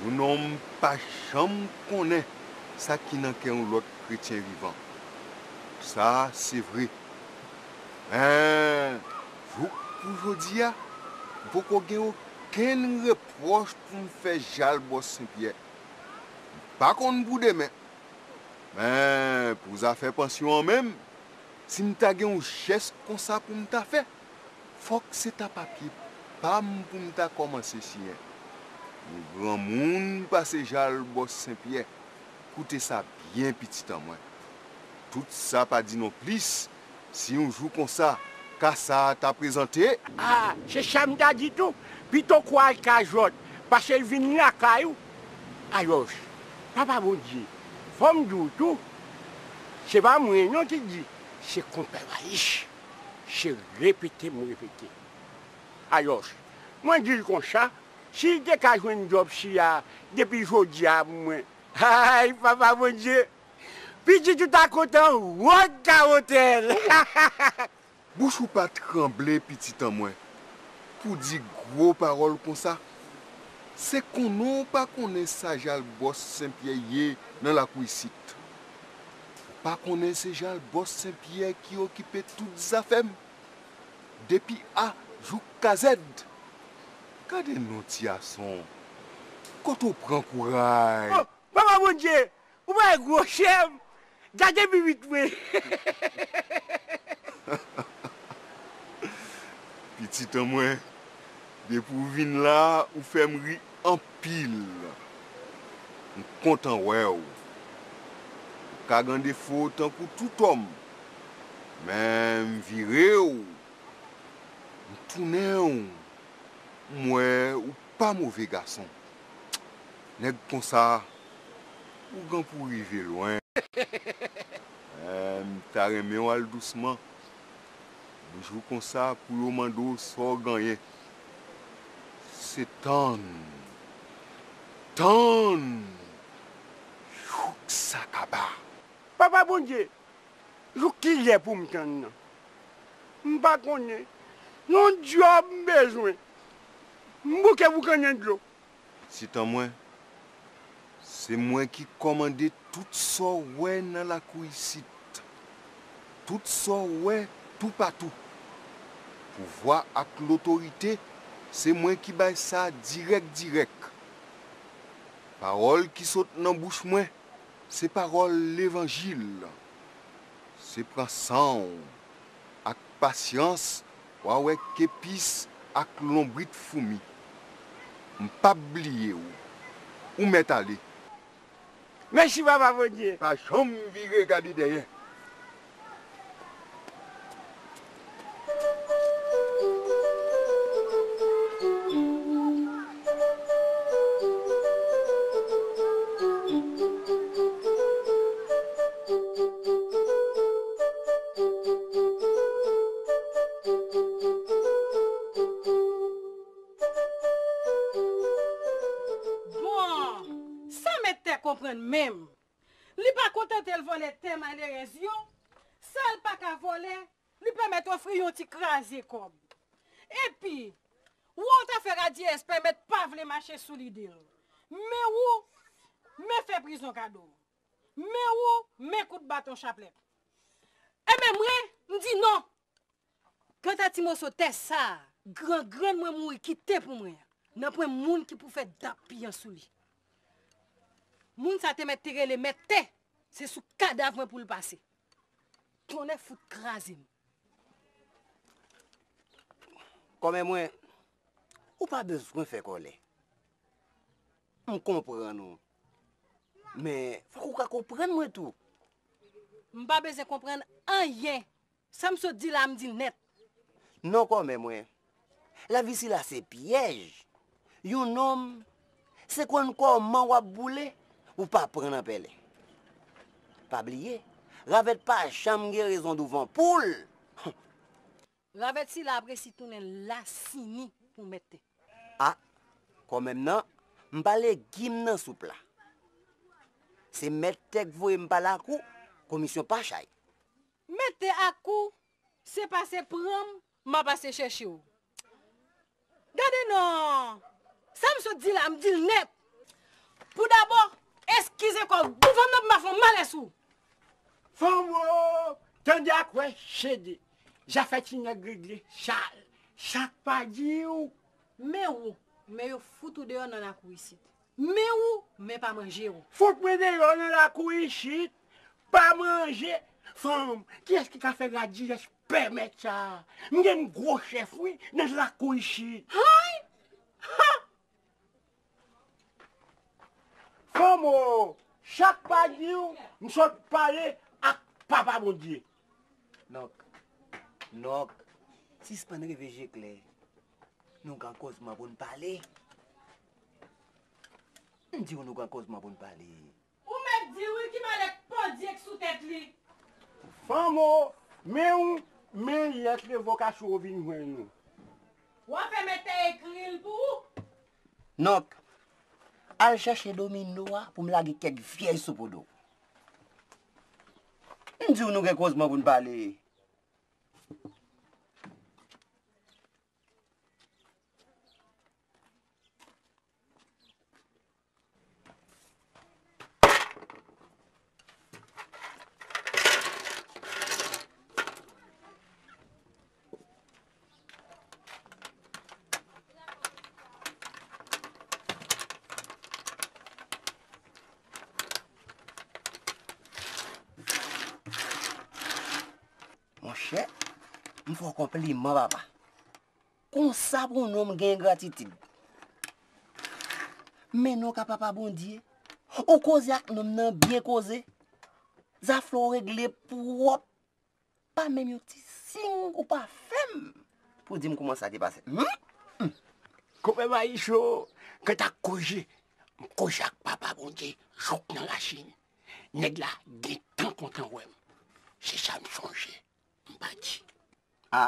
Yon nonm pa janm konnen sa ki nan kè yon lòt kretyen vivan. Sa a se vre. Men, jouk pou jodi a, m poko gen okenn repwòch pou m fè Jal Bòs Senpyè. M pa konn pou demen. Men, pou zafè pansyon an menm, si m ta gen yon jès konsa pou m ta fè, fòk se ta papye pa m pou m ta kòmanse siyen. Yon granmoun pase Jal Bòs Senpyè, koute sa byen, pitit an mwen. Tout sa pa di non plis, si yon jou konsa, ka sa a ta prezante. A, se sa m ta di tou, pito w al kay zòt, pase l vin lakay ou. Ayòs, Papa Bondye, fò m di w tou, se pa mwen non ki di, se Konpè Mayis. Se repete m repete. Ayòs, mwen di l konsa, si l te ka jwenn djòb sila depi jodi a pou mwen, ay, Papa Bondye, pitit ou ta kontan wòt ka otèl. Bouch ou pa tranble, pitit an mwen, pou di gwo pawòl konsa. Se konnen w pa konnen sa Jal Bòs Senpyè ye nan lakou isit. Ou pa konnen se Jal Bòs Senpyè ki okipe tout zafè m, depi A jouk ka Z. Gade non, ti gason, kote w pran kouray? O, Papa Bondye, ou pa wè gwosè m? Gade pipit mwen. Pitit an mwen, depi w vin la, ou fè m ri anpil. M kontan wè w. Ou ka gen defo tankou tout òm, men m vire w, m tounen w, m wè ou pa move gason. Nèg konsa, ou gen pou rive lwen. Eh, m ta renmen w al dousman. Yon jou konsa, pou yo mande w sa w genyen, se tann, tann, jouk sa kaba. Papa Bondye, jouk kilè pou m tann nan? M pa konnen. Yon djòb m bezwen. M bouke boukannen dlo. Pitit an mwen, se mwen ki kòmande tout sa w wè nan lakou isit. Tout sa w wè toupatou. Pouvwa ak lotorite, se mwen ki bay sa dirèk dirèk. Pawòl ki sot nan bouch mwen, se pawòl levanjil. Se pran san w ak pasyans w a wè kepis ak lonbrit foumi. M p ap bliye w. Ou mèt ale. Mèsi, Papa Bondye. Pa janm vire gade dèyè. Bon, sa mèt tè konprann menm. Li pa kontante l vòlè tè malerèz yo, Sa l pa ka vòlè, li pèmèt ofri yon ti kraze kòb. Epi, wè w ta fè radyez pèmèt pa vle mache sou lide l. Men ou, men fè prizon kado. Men ou, men kout baton chaplèt. Enben mwen, m di non. Kanta ti moso tè sa a, gran grann mwen mouri kite pou mwen an, nanpwen moun ki pou fè dap piyan sou li. Moun sa te mèt te rele mèt tè, se sou kadav mwen pou l pase. Tonnè fout kraze m. Kòmè mwen, ou pa bezwen fè kòlè. M konprann ou. Men, fòk ou ka konprann mwen tou. M pa bezwen konprann anyen. Sa m sot di la, m di l nèt. Non kòmè mwen. Lavi sila se pyèj. Yon nonm, se konn kòman w ap boule pou w pa pran nan pèlen. Pa bliye, ravèt pa janm gen rezon douvan poul. Ravèt sila ap resi tounen lasini pou mèt tè. A, kòmè m nan, m pa legim nan soup la. Se mèt tè k voye m pa lakou, komisyon pa chay. Mèt tè ak ou, se pase pran m, m a pase chèche w. Gade non! Sa m sot di la, m di l nèt. Pou dabò, eskize kò w douvan m nan pou m pa fè w malè sou. Fanm o! Tande ak wè chede. Zafè ti nèg regle chal. Sa k pa di w. Men ou, men yo fout ou deyò nan lakou isit. Men ou, men pa manje w. Fout mwen deyò nan lakou isit. Pa manje. Fanm, kiyès ki ka fè radiyès pèmèt sa? M gen m gwo chèf wi nan lakou isit. Hay! Ha! Fanm o, sa k pa di w, m sot pale ak Papa Bondye. Nòk, Nòk, sispann reve je klè. Nou gen kòz mwen pou n pale. M di w nou gen kòz mwen pou n pale. Ou mèt di wi ki malèt pandye k sou tèt li. Fanm o, men w, men lèt revokasyon w vin jwenn ou. W a fè mèt tè ekri l pou ou. Nòk, al chèche domino a pou m lage kèk vyèj sou po do w. M di w nou gen kozman pou n pale. Monchè, m fè w konpliman papa. Konsa pou yon nonm gen gratitid. Men non ka papa Bondye, ou koze ak nonm nan byen koze. Zafè w regle pwòp. Pa menm yon ti sing ou pa fè m pou di m kouman sa te pase. Hum? Konpè Mayicho, kanta koze, m koze ak papa Bondye jouk nan rasin. Nèg la gentan kontan wè m. Se sa m sonje. M pa di. A!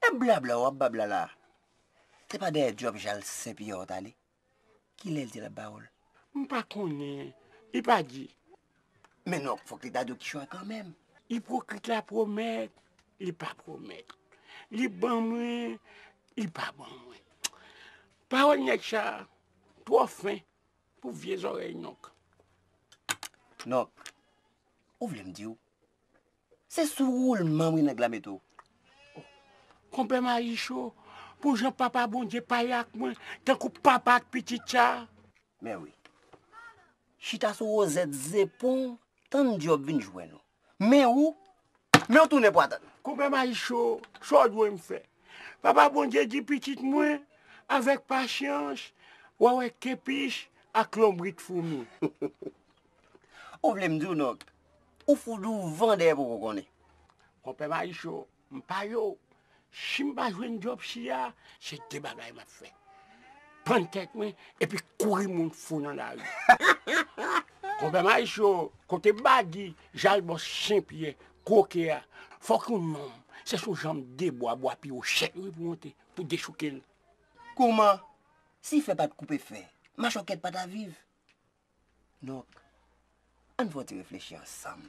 E blabla w ap babla la a? Se pa dèyè djòb Jal Senpyè w t ale? Kilè l di l ap ba w l? M pa konnen. Li pa di. Men Nòk, fòk li ta di w kichòy kanmenm. Ipokrit la pwomèt, li pa pwomèt. Li ban mwen, li pa ban mwen. Pawòl nèg sa a twò fen pou vye zòrèy Nòk. Nòk, ou vle m di w? Se sou woulman wi nèg la mete w. Konpè Mayicho, pou jan papa Bondye pale ak mwen tankou papa ak pitit sa. Men wi. Chita sou wozèt zepon, tann djòb vin jwenn ou. Men ou, men w tounen pwatann. Konpè Mayicho, sa w dwe m fè? Papa Bondye di pitit mwen, avèk pasyans, w a wè kepich ak lonbrit foumi. Ou vle m di w Nòk, ou fou douvan dèyè poko konnen. Konpè Mayicho, m pale w, si m pa jwenn djòb sila, se de bagay m ap fè. Pann tèt mwen epi kouri moun fou nan lari. Konpè Mayicho, kote bagi, jalbòs Senpyè, kwoke a, fòk yon nonm, se sou janm de bwa, bwa pi wo chèk wi pou monte, pou dechouke l. Kouman? Si fè pa t koupe fè, machòkèt pa ta viv. Nòk, ann fè yon ti reflechi ansanm.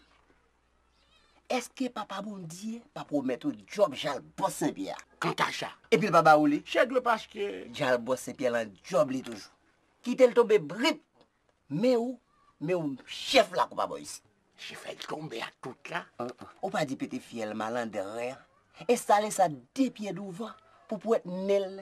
Èske Papa Bondye pa pwomèt ou djòb Jalbòs Senpyè a? Kanta sa. Epi l pa ba ou li? Se dwe paske Jalbòs Senpyè lan djòb li toujou. Kite l tonbe brip. Men ou, men ou chèf lakou pa bò isit. Se fè l tonbe ak tout la. Ou pa di pete fyèl malandren an. Enstale sa de pye douvan pou pwèt nen l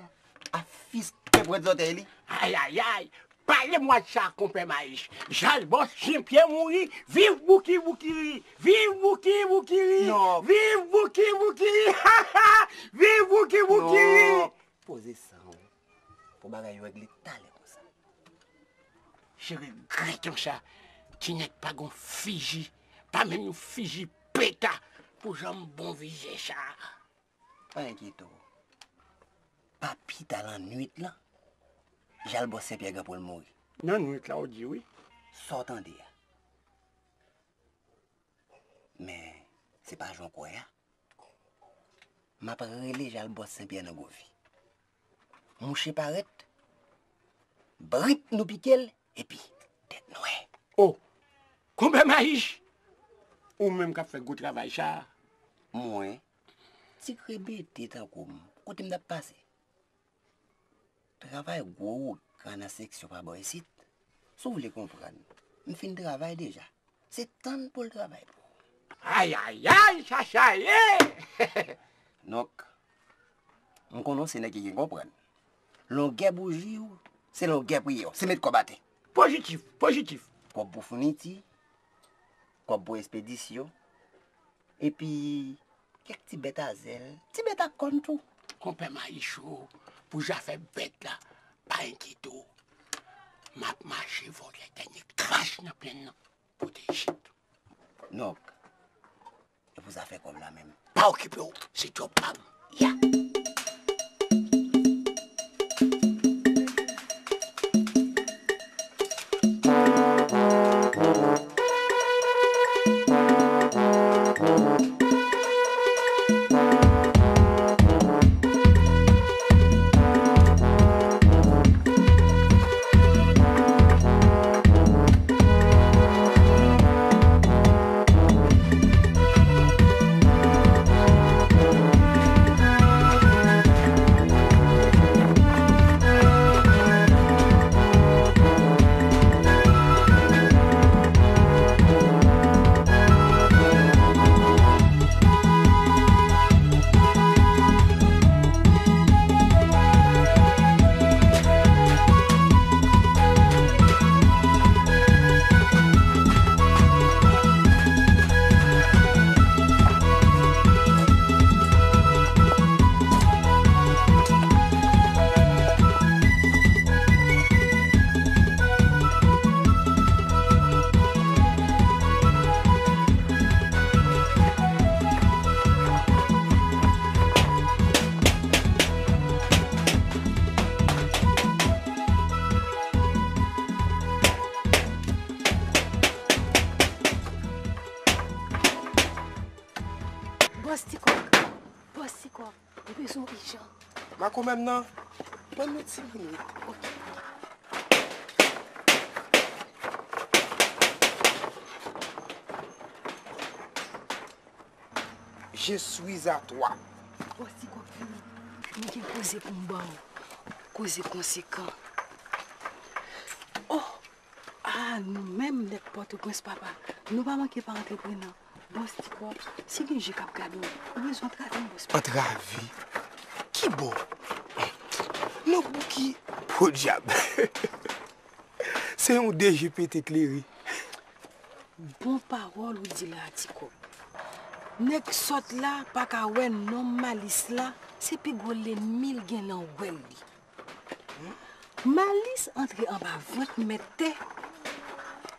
a fiske pwèt zòtèy li. Ayayay! Pale mwa sa, konpè Mayis. Jalbòs Senpyè mouri, viv Bouki Boukiri! Viv Bouki Boukiri! Non. Viv Bouki Boukiri! Viv Bouki Boukiri! Non. Poze san w pou bagay yo regle talè konsa. Se regrèt konsa, ti nèg pa gon fizi, pa menm yon fizi peta pou jan m bon vize sa. Pa enkyete w. Pa pita lannwit lan, Jalbòs Senpyè gen pou l mouri. Lannwit la ou di wi. Sa w tande a. Men, se pa jan w kwè a. M ap rele Jalbòs Senpyè nan Govi. Mouche parèt, brip nou pike l, epi tèt nwè. O! Konpè Mayis! Ou menm k ap fè gwo travay sa a. Mwen, ti krebete tankou m, kote m t ap pase? Travay gwo ougan nan seksyon pa bò isit. Si w vle konprann, m fin travay deja. Se tann pou l travay pou ou. Ayayay, sa sa ye! Donk, m konnen w se nèg ki gen konprann. Longè bouji w, se longè priyè w. Se met kòb atè. Pozitif, pozitif. Kòb pou founiti, kòb pou espedisyon, epi kèk ti bèt a zèl, ti bèt a kòn tou. Konpè Mayis o, pou zafè bèt la, pa enkyete w. M ap mache vòlè dènye kras nan plenn nan, pote isit. Donk, e pou zafè kòb la menm? Pa okipe w, se djòb pa m. Ya! Bòs Ti Kòk! Bòs Ti Kòk! Mwen bezwen w ijan. Makomè m nan, ban m yon ti minit. Ok. Je suis à toi. Bòs Ti Kòk vini. Nou gen koze pou m ba w. Koze konsekan. Oh! Ah, nou menm nèg Pòtoprens, papa, nou pa manke pa antreprenan. Bòs Ti Kòk, si gen je k ap gade w, ou bezwen antrave m, bòs. Antrave? Ki bò? Non, Bouki, podyab. Se yon de je pete klere. Bon pawòl ou di la a, Ti Kòk. Nèg sòt la pa ka wè nonm Malis la, se pi gwo lènmi l gen nan wèl li. Malis antre anba vant mèt tè,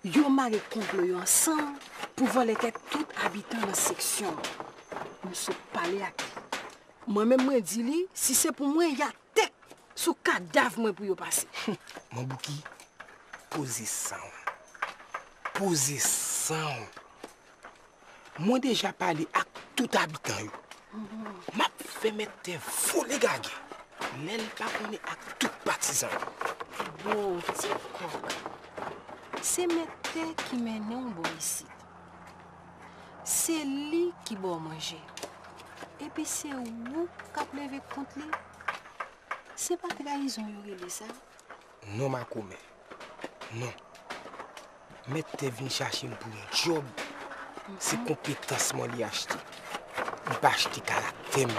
yo mare konplo yo ansanm pou vòlè tèt tout abitan nan seksyon an. M sot pale ak li. Mwen menm mwen di li, si se pou mwen, y a tèk sou kadav mwen pou yo pase. Mon Bouki, poze san w. Poze san w. Mwen deja pale ak tout abitan yo. M ap fè mèt tè vole gagè. Lè l pa konnen ak tout patizan yo. Bon, Ti Kòk, se mèt tè ki mennen w bò isit. Se li ki ba w manje. Epi se ou k ap leve kont li. Se pa trayizon yo rele sa? Non, makomè. Non. Mèt tè vin chache m pou yon djòb. Se konpetans mwen li achte. Li pa achte karaktè m.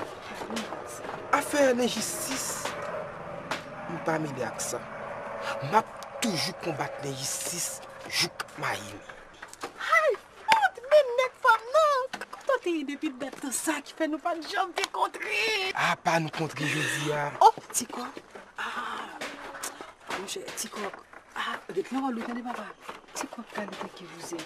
Afè lenjistis, m pa mele ak sa. M ap toujou konbat lenjistis jouk mayi m. Ay, fout, men nèg pa m nan! Kote w te ye depi dat tan sa ki fè nou pa t janm te kontre? Apa nou kontre jodi a? Oh, Ti Kòk. Ah, monchè, Ti Kòk. Ah, ret nan wòl ou tande papa. Ti Kòk kalite ki wouze.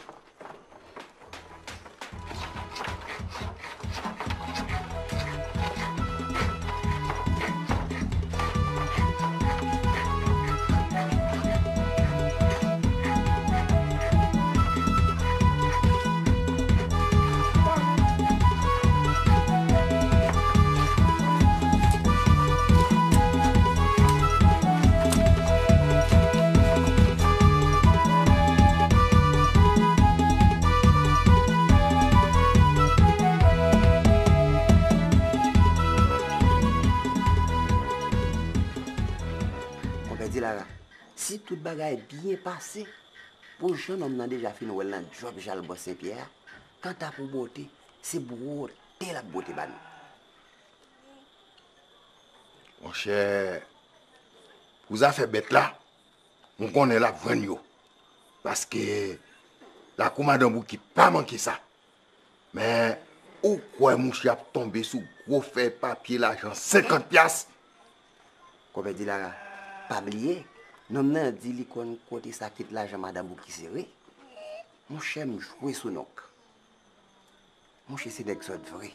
Konpè Dilara, si tout bagay byen pase, pou jan nonm nan deja fin wè l nan djòb Jalbò Senpyè a, kanta pou bote, se bwote l ap bwote ba nou. Monchè, pou zafè bèt la, m konnen l ap jwenn yo. Paske lakou madan Bouki pa manke sa. Men, ou kwè mouche ap tonbe sou gwo fèy papye lajan senkant pyas? Konpè Dilara, pa bliye, nonm nan di li konn kote sakèt lajan madan Bouki sere. Monchè, m jwe sou nonk. Mouche se nèg sòt vre.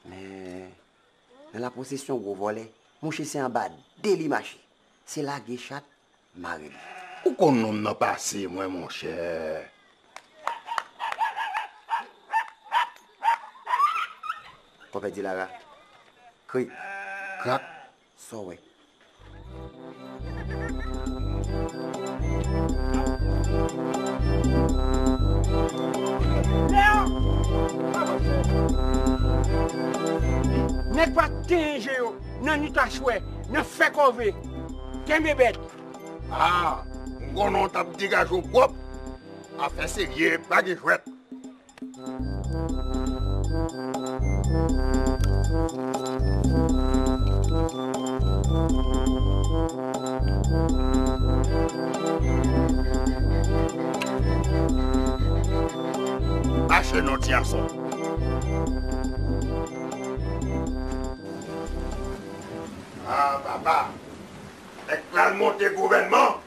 Men, nan laposesyon gwo vòlè, mouche se anba de li mache. Se lage chat, mare li. Ou konn nonm nan pase mwen, monchè. Konpè Dilara, krik, krak, sa w wè? Nèg pa t genyen je yo nan nwit aswè, nan fè kòve. Kenbe bèt. Ah, m konnen w t ap degaje w pwòp. Afè serye, pa gen jwèt. Mache non, ti gason. Ah, papa. Nèg pral monte gouvènman.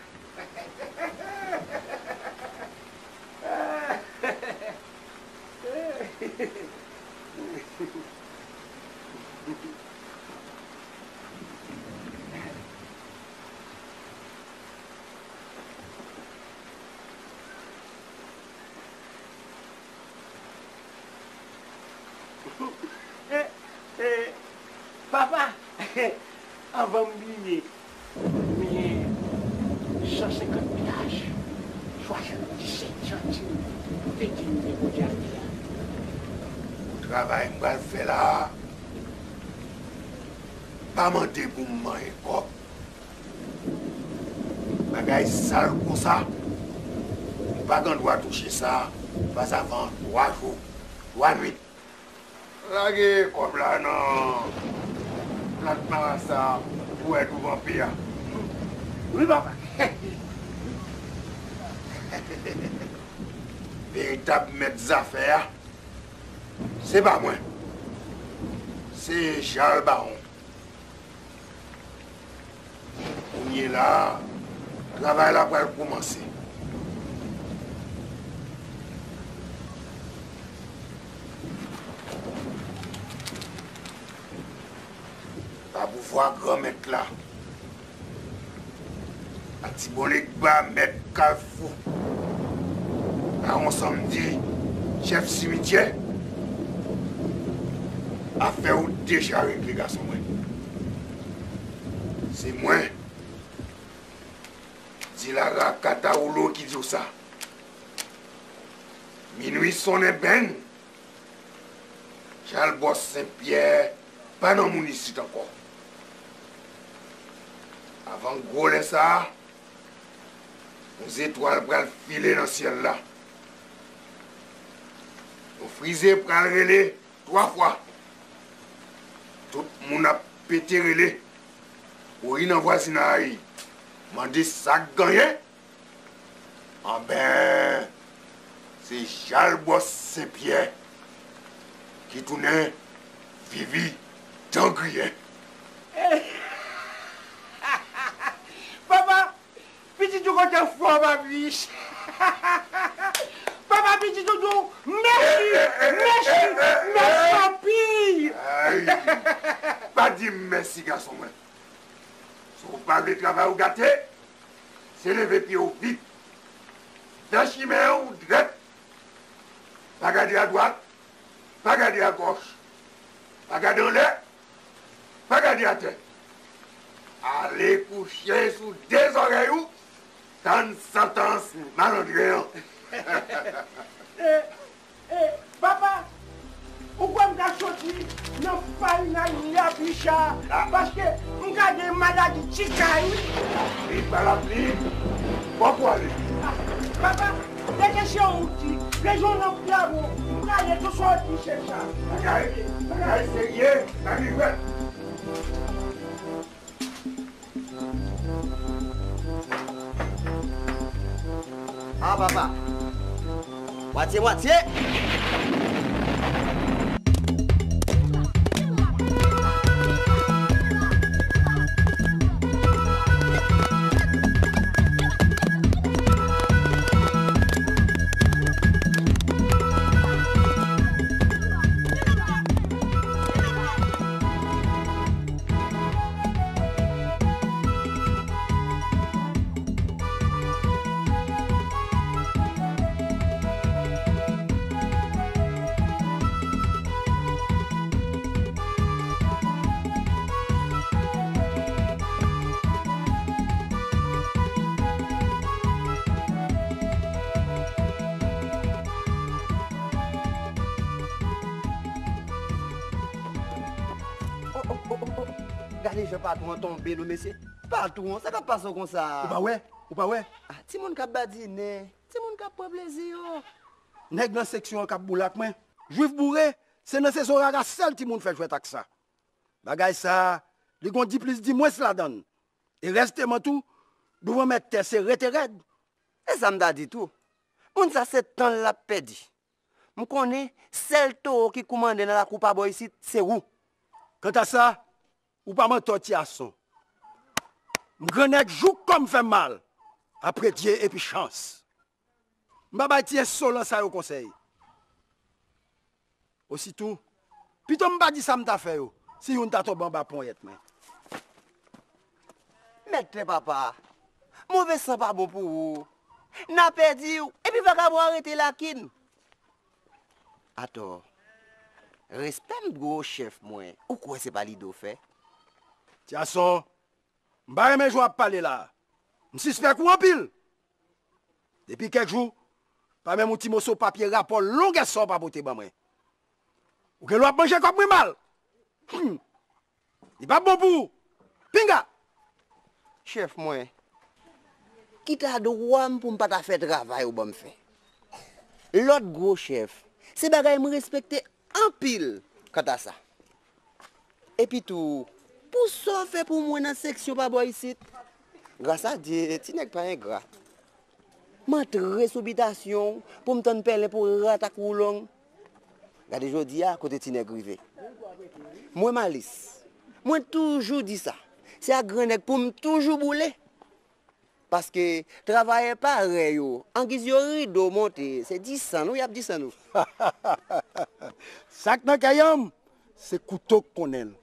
Eh, eh, papa, anvan m bliye, men san senkant pyas, swasanndisèt santim pou te di m depoze atè a. Pou travay m pral fè la a, pa mande pou m manyen kòb. Bagay sal konsa, ou pa gen dwa touche sa, pa savan twa jou, twa nwit. Lage kòb la nan plat marasa pou wè douvan pye a. Wi, papa. Veritab mèt zafè a, se pa mwen. Se Jal Bawon. Kounye la a, travay la pral kòmanse. Pa pouvwa Granmèt la, Atibolegba, mèt Kalfou, Bawon Sanmdi, chèf simityè, afè ou deja regle, gason mwen. Se mwen, Dilara Katawoulo, ki di w sa. Minwi Li sonnen benn. Chalbòs Senpyè pa nan moun isit ankò. Avan gwo lè sa a, yon zetwal pral file nan syèl la. Yon frize pral rele twa fwa. Tout moun ap pete rele. Kouri nan vwazinay, mande sa k genyen. Anben, se Chalbòs Senpyè ki tounen Vivi Dangriyen. Papa, pitit ou kontan fò, papi. Papa, pitit ou di w mèsi, mèsi, mèsi anpil. Ay, pa di m mèsi, gason mwen. Si w pa vle travay ou gate, se leve pye w vit. Fè chimen w drèt. Pa gade adwat, pa gade agòch. Pa gade anlè, pa gade atè. Ale kouche sou de zòrèy ou, tann santans malandren an. E, e, papa, ou kwè m ka soti nan farinay Labicha, paske m ka gen maladi ti kay, wi. Lapli pa lapli, fòk ou ale. Papa, lè kesyon ou di, rezon nan pyè bon, m ka ale tou sa w di, chèf sa. Bagay, bagay serye, bagay jwèt. Ah, papa. Mwatye, mwatye. Oh, oh, oh, oh, oh. Gade jan patwon an tonbe, non, mesye. Patwon, sa k ap pase w konsa? Ou pa wè? Ou pa wè? Ah, timoun k ap badinen, timoun k ap pran plezi yo. Nèg nan seksyon an k ap boule ak mwen. Jwif boure, se nan sezon rara sèl timoun fè jwèt ak sa. Bagay sa, li gon di plis di mwens ladan l. E rèsteman tou, douvan mèt tè se rete rèd. E sa m ta di tou. Moun sa se tan l l ap pèdi. M konnen sèl towo ki koumande nan lakou pa bò isit, se ou. Kanta sa, ou pa mantò, Tyason. M grannèg jouk kò m fè m mal. Apre Dye epi chans. M pa bay ti ensolan sa yo konsèy. Ositou, pito m pa di sa m ta fè yo, si youn ta tonbe anba ponyèt mwen. Mèt tè papa, move san pa bon pou ou. N a pèdi w, epi vakabon an rete lakin. Atò, respè m dwe w chèf mwen, ou kwè se pa lide w fè? Tyason, m pa renmen jan w ap pale la. M sispèk ou anpil. Depi kèk jou, pa menm yon ti moso papye rapò longè sa w pa pote ban mwen. Ou gen lwa ap manje kòb mwen mal. Hum. Li p ap bon pou ou. Pinga! Chèf mwen, ki ta dwa m pou m pa ta fè travay ou ban m fè? Lòt gwo chèf, se bagay m respekte anpil kanta sa. Epitou, pou sa w fè pou mwen nan seksyon pa bò isit, gras a Dye, ti nèg pa engra. M antre sou bitasyon w pou m tann pèlen pou rat ak woulong. Gade jodi a kote ti nèg rive. Mwen Malis, mwen toujou di sa, se ak gran nèg pou m toujou boule. Paske travayè parèy ou, angiz yo rido monte, se disann ou y ap disann ou. Sa k nan kè yanm, se kouto k konnen l.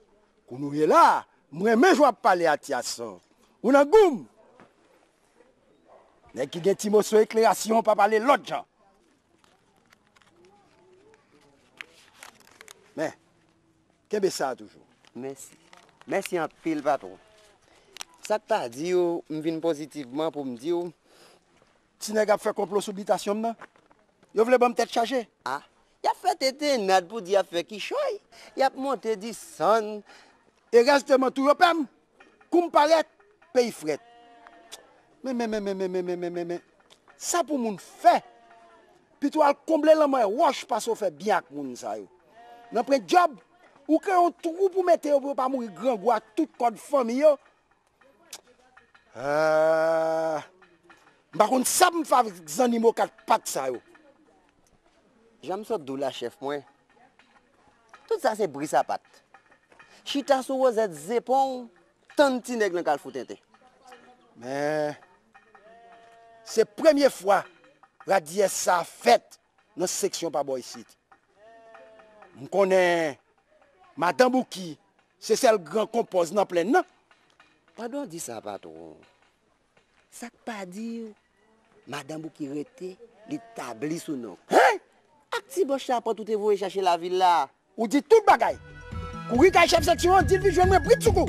Kounye a, m renmen jan w ap pale a Tyason. Ou nan gou m. Nèg ki gen ti moso eklerasyon pa pale lòt jan. Men, kenbe sa a toujou. Mèsi. Mèsi anpil, patwon. Sa k pa di w, m vin pozitivman pou m di w. Ti nèg ap fè konplo sou bitasyon m nan. Yo vle ban m tèt chaje. A, y ap fè tetenad pou di y ap fè kichòy. Y ap monte disann. Erèzteman tou yo pè m. Kou m parèt, peyi frèt. Men, men, men, men, men, men, men, men, men, men. Sa pou moun fè? Pito w al konble lanmè wòch pase w fè byen ak moun sa yo. Nan pran djòb, ou kreye yon twou pou mete yo pou yo pa mouri grangou ak tout kòd fanmi yo. Ah, m pa konn sa pou m fè avèk zannimo kat pat sa yo. Jan m sot di w la, chèf mwen, tout sa se bri sapat. Chita sou wozèt zepon w, tann ti nèg lan k al fout tenten. Men, se premye fwa radyès sa a fèt nan seksyon pa bò isit. M konnen Madan Bouki se sèl gran konpòz nan plèn nan. Pandan w di sa, patwon, sa k pa di w, Madan Bouki rete, li tabli sou non. Hen? Ak ti bòch chapant ou te voye chache lavil la. Ou di tout bagay. Kouri kay chèf seksyon an, di l vin jwenn mwen bridsoukou.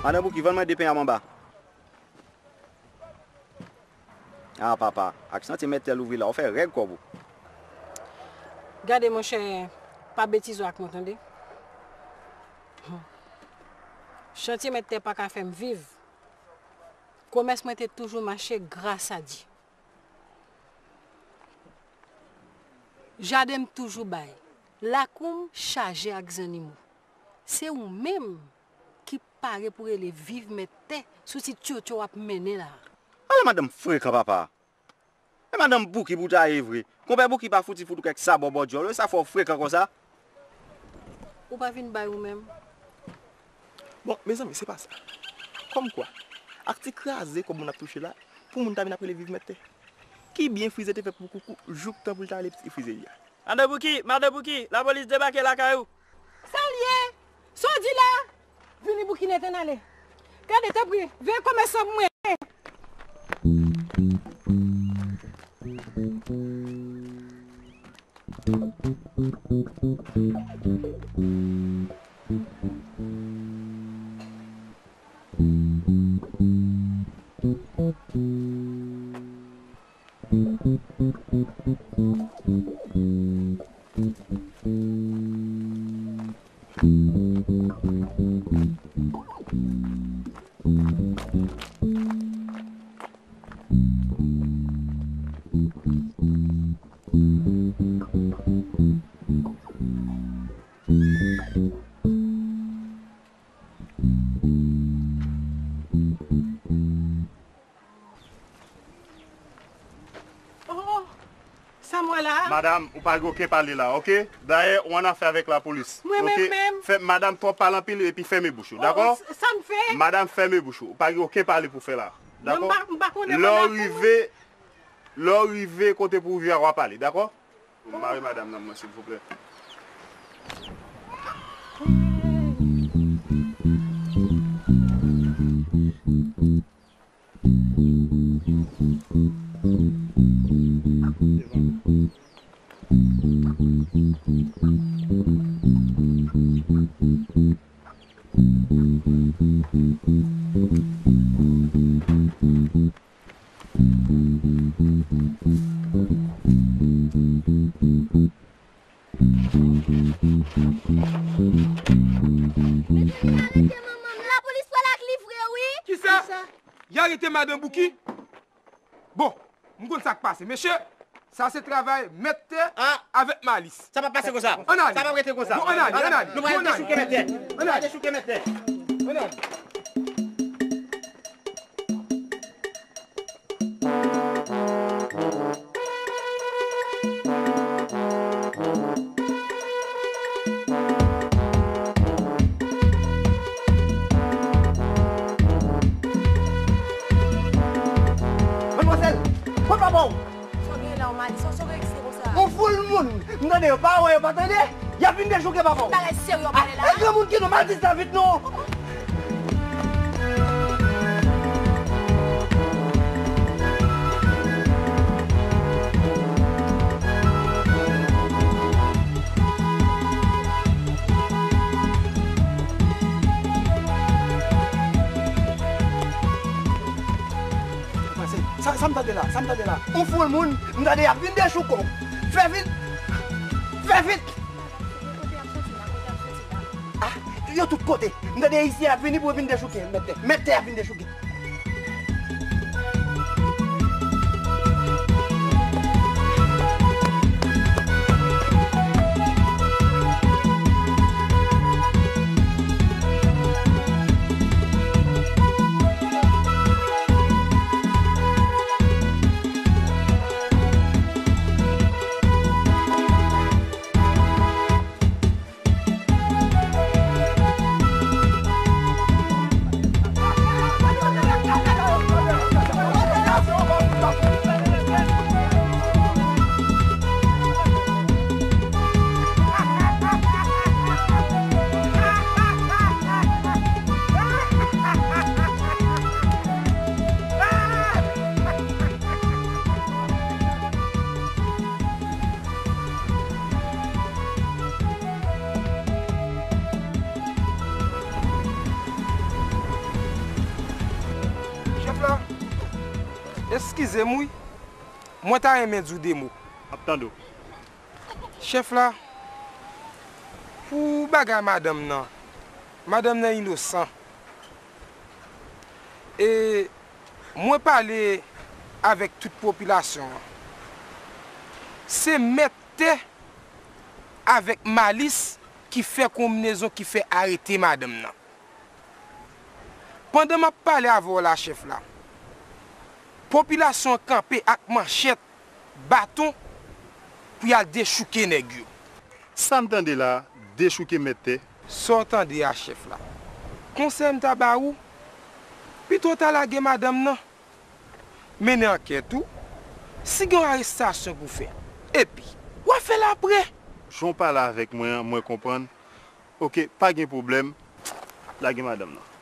Madan Bouki, vann mwen de peny a manba. Ah, papa, ak chantye mèt tè louvri la, ou fè règ kòb ou. Gade, monchè, pa betize w ak mwen, tande. Chantye mèt tè pa ka fè m viv. Komès mwen te toujou mache gras a Dye. Jaden m toujou bay. Lakou m chaje ak zannimo. Se ou menm ki pare pou rele viv mèt tè sou ti tyotyo w ap mennen la a. Ale madanm frekan, papa. E madanm Bouki pou w ta ye vre. Konpè Bouki pa fouti fout ou kèk sabò bò dyòl, sa fè w frekan konsa. Ou pa vin bay ou menm. Bon, mezanmi, se pa sa. Kòmkwa, ak ti kraze kòb moun ap touche la, pou moun ta vin ap rele viv mèt tè. Ki byen Frize te fè pou Koukou jouk tan pou l ta rele pitit Frize li a? Madan Bouki, madan Bouki, lapolis debake lakay ou. Sa l ye? Sa w di la? Vini Bouki nèt ann ale. Gade, tanpri, veye komèsan pou mwen. Oh, sa m wè la a? Madanm, ou pa gen okenn pale la, oke? Dayè, ou an afè avèk lapolis, oke? Mwen menm menm? Fè, madanm, twòp pale anpil epi fèmen bouch ou, dakò? Oh, sa m fè? Madanm, fèmen bouch ou. Ou pa gen okenn pale pou fè la, dakò? Mwen m pa, m pa konnen. Lè w rive, lè w rive kote pou w rive a, w a pale, dakò? Mare madanm nan mwen, silvouplè. Lapolis pral ak li vre wi. Kisa? Y arete madan Bouki? Bon, m konn sa k pase. Mesye, sa se travay mèt tè avèk Malis. Sa p ap pase konsa. Ann ale. Sa p ap rete konsa. Bon, ann ale, ann ale. Nou pral dechouke mèt tè. Nou pral dechouke mèt tè. Ann ale. Madmwazèl, pot papa w! Sa w gen la, w Malis, sa w sove egziste konsa? On foul moun, m tande yo pa wè, yo pa tande, y ap vin dechouke papa w. Bagay serye w pale la. E granmoun ki nou, Malis la vit non. Tande la, sa m tande la. Yon foul moun, m tande y ap vin dechouke w. Fè vit! Fè vit! Ah, yo tout kote. M tande Ayisyen ap vini pou yo vin dechouke. Mèt tè. Mèt tè ap vin dechouke. Chèf la, eskize m wi. Mwen ta renmen di w de mo. M ap tande w. Chèf la, pou bagay madanm nan, madanm nan inosan. E mwen pale avèk tout popilasyon an. Se mèt tè avèk Malis ki fè konbinezon ki fè arete madanm nan. Pandan m ap pale avè w la, chèf la, popilasyon an kanpe ak manchèt, baton pou y al dechouke nèg yo. Sa m tande la, dechouke mèt tè? Sa w tande a, chèf la. Konsèy m ta ba ou, pito w ta lage madanm nan, mennen ankèt ou, si gen yon arestasyon pou fè, epi w a fè l apre. Jan w pale avèk mwen an, mwen konprann. Oke, pa gen pwoblèm. Lage madanm nan.